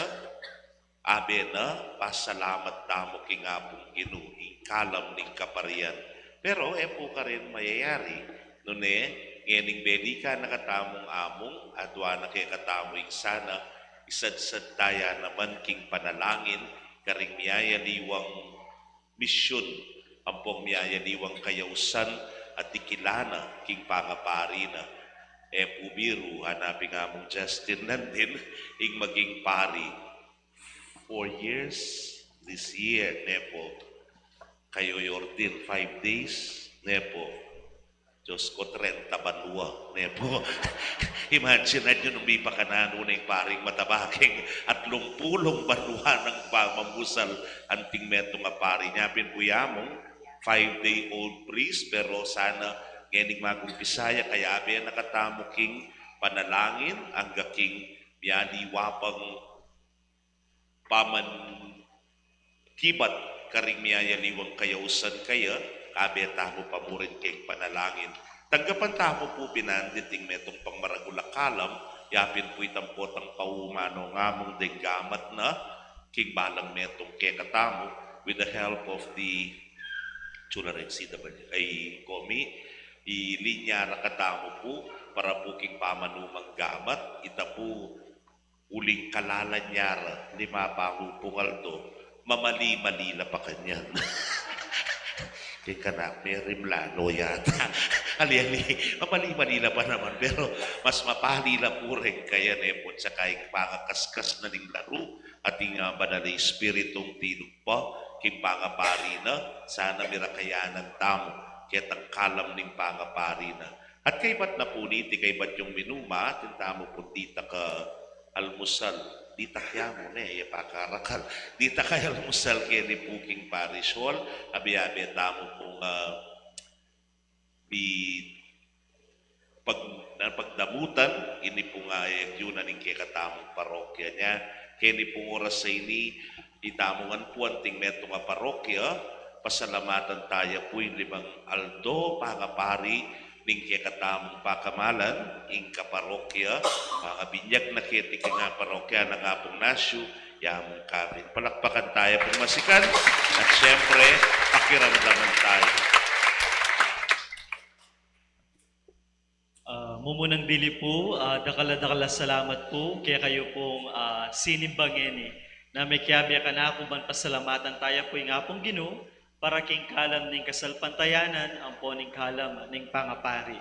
abe na pasalamat tamu king Apung Ginu ing kalam ning kaparian. Pero e pu karin mayayari, nune, ngening belikan na katamung amung, adua na kekatamu ing sana isadsad taya naman king panalangin karing miyayaliwang misyun ampong miyayaliwang kayausan a dikilan na king pangapari na. E pu biru, hanapin Amung Justin Landin ing maging pari. Four years this year, ne pu? Kayu i-ordain, five days, ne pu? Diyos ko, trenta banua, ne pu? Imagine yu nung mipakananu ne ing paring mataba king atlung pulung banua nang pamamusal anting metung a pari. Nya pin pu ya mung five-day-old priest, pero sana ngening mag-umpisa ya, kayabe na katamu king panalangin angga king miyaliwa pang pamankibat karing miyayaliwang kayausan kaya, kabe tamu pa mu rin king panalangin. Tanggapan tamu pu binandi iting metung pang maragul a kalam, yapin pu itang potang paumanung amung deng gamat na king balang metung kekatamu, with the help of the Chula Red C W, ay, Komi, ilinya ra katamu pu, para pu king pamanumang gamat, ita pu uling kalalan ya ra, lima pa pu pung aldo, mamali-mali la pa kanyan. Keng kanak, Mary Mlano yata. Ali-ali, mamali-mali la pa naman, pero mas mapali la pu rin kaya ne pu, tsaka ing pangakaskas na ning laru, ating, ah, Banal a Espiritung tinumpa king pangapari na, sana mirakayanan tamu ketang kalam ning pangapari na. At kaybat na pu niti, kaybat yung minuma, atin tamu pung ditak a almusal, ditak ya mu ne, ya pakarakal, ditak a almusal keni pu king parish hall, abe-abe tamu pung, ah, mi pag-, na pagdamutan ini pung, ah, agyunan ning kekatamung parokya. Nya keni pung oras a ini, itamu ngan pu anting metung a parokya, pasalamatan taya pu ing limang aldo pangapari ning kekatamung pakamalan, ing kaparokya, pangabinyag na keti king parokya nang Apung Nasyu, ya mung kavin. Palakpakan taya pung masikan, at siyempre, pakiramdaman taya. Ah, mumunang dili pu, ah, dakal a dakal a salamat pu kekayu pung, ah, sinimba ngeni, na mekiabe kanaku ban pasalamatan taya pu ing Apung Ginu para king kalam ning kasalpantayanan ampo ning kalam ning pangapari.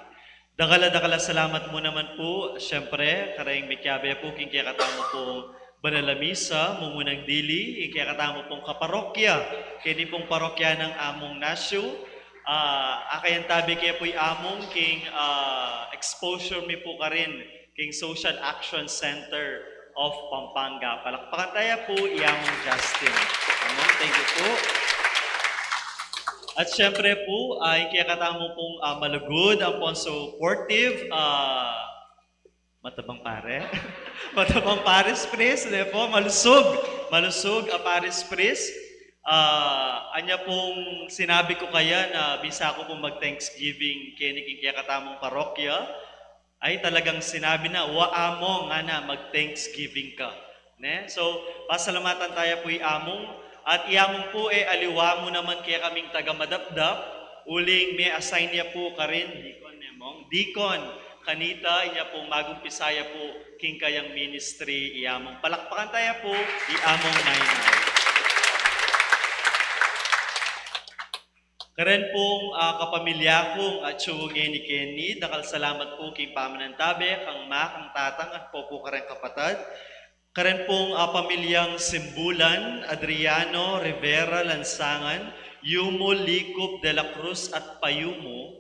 Dakal a dakal a salamat mu naman pu, siyempre, kareng mekiabe pu king kekatamu pung banal a misa, mumunang dili ing kekatamu pung kaparokya, keni pung parokya nang Among Nasyu. Ah, akayan tabi ke pu i Among king, ah, exposure mi pu karin king Social Action Center of Pampanga. Palakpakan taya pu i Among Justin. Among, thank you pu. At siyempre pu, ah, ing kekatamu pung, ah, malugud ampong supportive, ah, matabang pare. Matabang parish priest, ne pu? Malusug. Malusug a parish priest. Ah, anya pung sinabi ku kaya na bisa ku pung mag-Thanksgiving keni king kekatamung parokya. ay talagang sinabi na, "Wa, Among, ngana, mag-Thanksgiving ka." Ne? So, pasalamatan taya pu i Among, at i Among pu e aliwa mu naman kekaming taga-Madapdap, uling me-assign ya pu karin, Deacon, ne, Mong? Deacon, kanita, inya pung mag-umpisa ya pu king kayang ministry i Among. Palakpakan taya pu i Among Nainay. Karen pung, ah, kapamilya kung atsu ngeni keni, dakal salamat pu king pamanantabe kang ma, kang tatang, at pu pu kareng kapatad. Karen pung, ah, pamilyang Simbulan, Adriano, Rivera, Lansangan, Yumu, Likup, De La Cruz, at Payumu,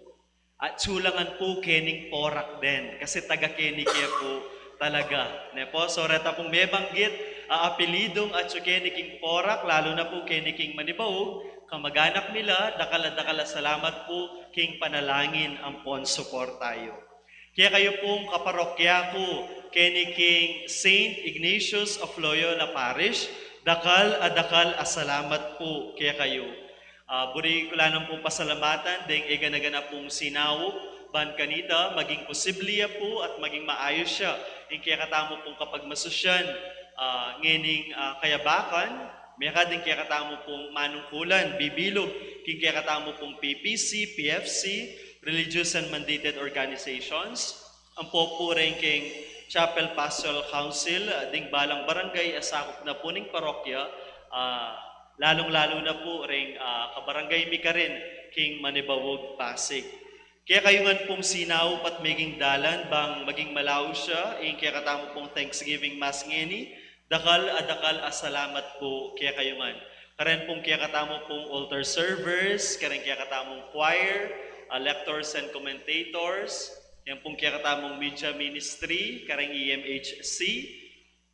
atsu la ngan pu kening Porac den, kasi taga keni ke pu talaga, ne pu? So, reta pung mebanggit a apelyidung atsu keni king Porac, lalu na pu keni king Manibaug, kamag-anak mi la, dakal a dakal a salamat pu king panalangin ampon suporta yu. Kekayu pung kaparokya ku keni king Saint Ignatius of Loyola Parish, dakal a dakal a salamat pu kekayu. Ah, buri ku la naman pung pasalamatan deng e gana-gana pung sinaup, ban kanita maging posible ya pu at maging maayus ya ing kekatamu pung kapagmasusyan, ah, ngening, ah, kayabakan, mekad ing kekatamu pung manungkulan, bibilug king kekatamu pung P P C, P F C, religious and mandated organizations, ampo pu reng king Chapel Pastoral Council, ah, ding balang barangay a sakup na pu ning parokya, ah, lalung-lalu na pu reng, ah, kabarangay mi karin king Manibaug, Pasig. Kekayu ngan pung sinaup at meging dalan bang maging malaus ya ing kekatamu pung Thanksgiving Mass ngeni, dakal a dakal a salamat pu kekayu ngan. Karen pung kekatamu pung altar servers, karen kekatamung choir, ah, lectors and commentators, yan pung kekatamung media ministry, karen E M H C,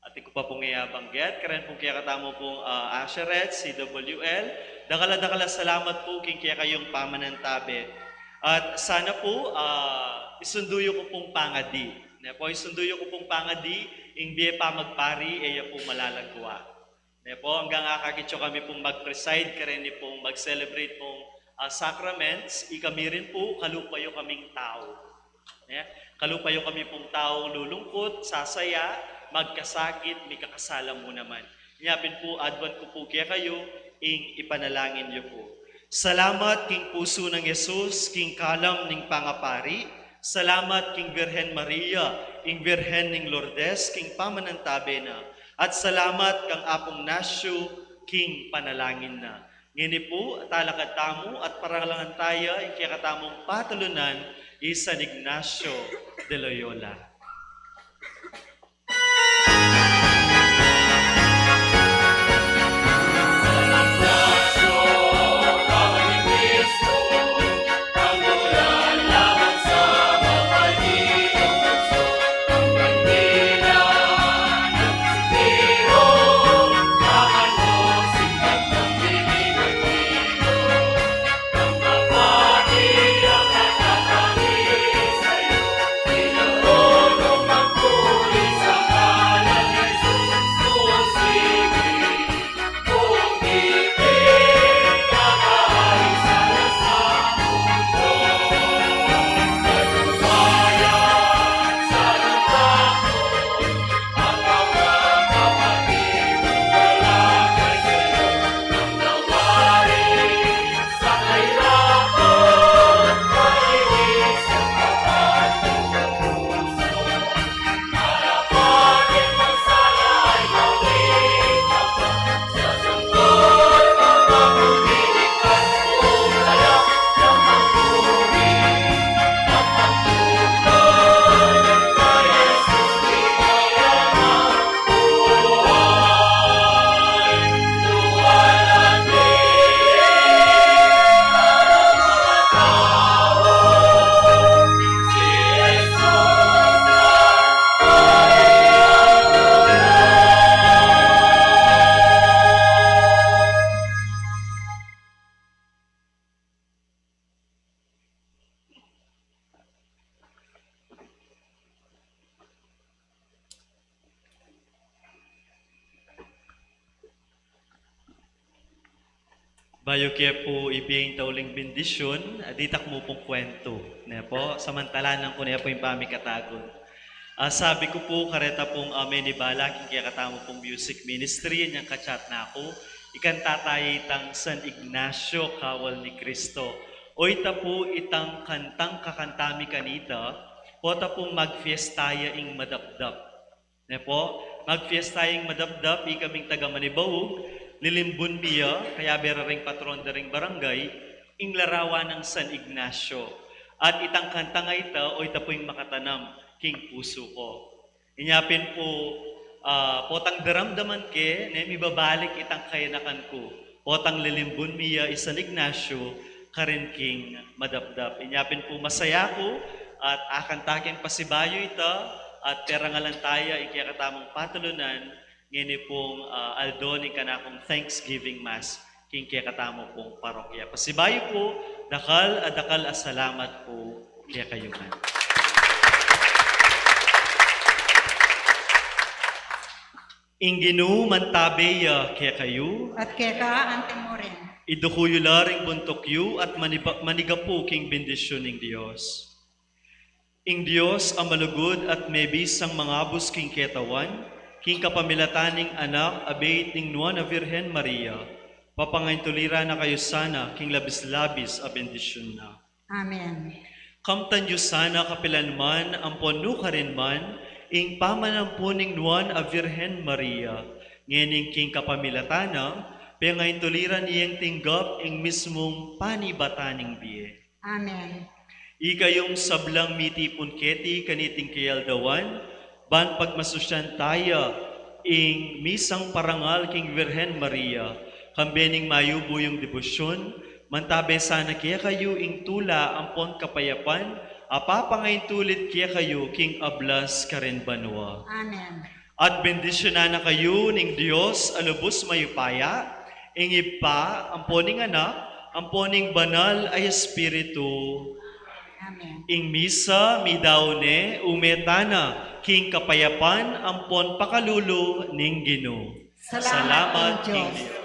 at ku pa pung e abanggit, karen pung kekatamu pung, ah, usherette, C W L, dakal a dakal a salamat pu king kekayung pamanantabe. At sana pu, ah, isundu yu ku pung pangadi. Ne pu, isundu yu ku pung pangadi, ing bie pamagpari, e ya pu malalagwa. Ne pu, anggang akakit yu kami pung mag-preside, kareni pung mag-celebrate pung, ah, sacraments, ikami rin pu, kalupa yu kaming tau. Ne? Kalupa yu kami pung taung lulungkut, sasaya, magkasakit, mikakasala mu naman. Inya pin pu, aduan ku pu kekayu, ing ipanalangin yu pu. Salamat king pusu nang Jesus, king kalam ning pangapari. Salamat king Birhen Maria, ing Birhen ning Lourdes, king pamanantabe na. At salamat kang Apung Nasyu, king panalangin na. Ngeni pu, talakad tamu at paralangan taya ing kekatamung patulunan i San Ignacio de Loyola. Bayu ke pu ibie ing tauling bendisyun, a ditak mu pung kwentu, ne pu, samantalanan ku ne pu ing pamikatagun. Ah, sabi ku pu, kareta pung, ah, menibala king kekatamu pung music ministry, inyang ka-chat na ku, ikanta taya itang San Ignacio Kawal ni Cristo. O ita pu itang kantang kakanta mi kanita, pota pung magfiesta ya ing madapdap. Ne pu, magfiesta ya ing madapdap, ikaming taga Manibaug, lilimbun mi ya, kayabe ra ring patron da ring barangay, ing larawan nang San Ignacio. At itang kantang a ita, o ita pu ing makatanam king pusu ku. Inya pin pu, ah, potang daramdaman ke, ne mibabalik itang kayanakan ku. Potang lilimbun mi ya i San Ignacio, karin king madapdap. Inya pin pu masaya ku, at akanta keng pasibayu ita, at perangalan taya ing kekatamung patulunan, ngeni pung, ah, aldo ning kanakung Thanksgiving Mass, king kekatamu pung parokya. Pasibayu pu, dakal a dakal a salamat pu kekayu ngan. Ing Ginu mantabe ya kekayu. At keka anti mu rin. Iduku yu la ring buntuk yu at maniba-, manigapu king bendisyun ning Dios. Ing Dios a malugud at mebisang mangabus king ketawan, king kapamilatan ning Anak a beit ning Nuan a Virgen Maria, papangaintuli ra na kayu sana king labis-labis a bendisyun na. Amen. Kamtan yu sana kapilan man ampon nukarin man ing pamanampun ning Nuan a Virgen Maria, ngening king kapamilatan na, pengaintuli ra neng tinggap ing mismung panibatan ning bie. Amen. Ikayung sablang mitipun keti kaniting kayaldawan, ban pagmasusyan taya ing misang parangal king Virgen Maria, kambe ning mayubu yung debosyun, mantabe sana kekayu ing tula ampon kapayapan, a papangaintulid kekayu king ablas karin banua. Amen. At bendisyunan na kayu ning Dios a lubus mayupaya, ing Ibpa, ampon ing Anak, ampon ing Banal a Espiritu. Amen. Ing misa, midaun ne, ume tana, king kapayapan, ampon pakalulu ning Ginu. Salamat king Dios.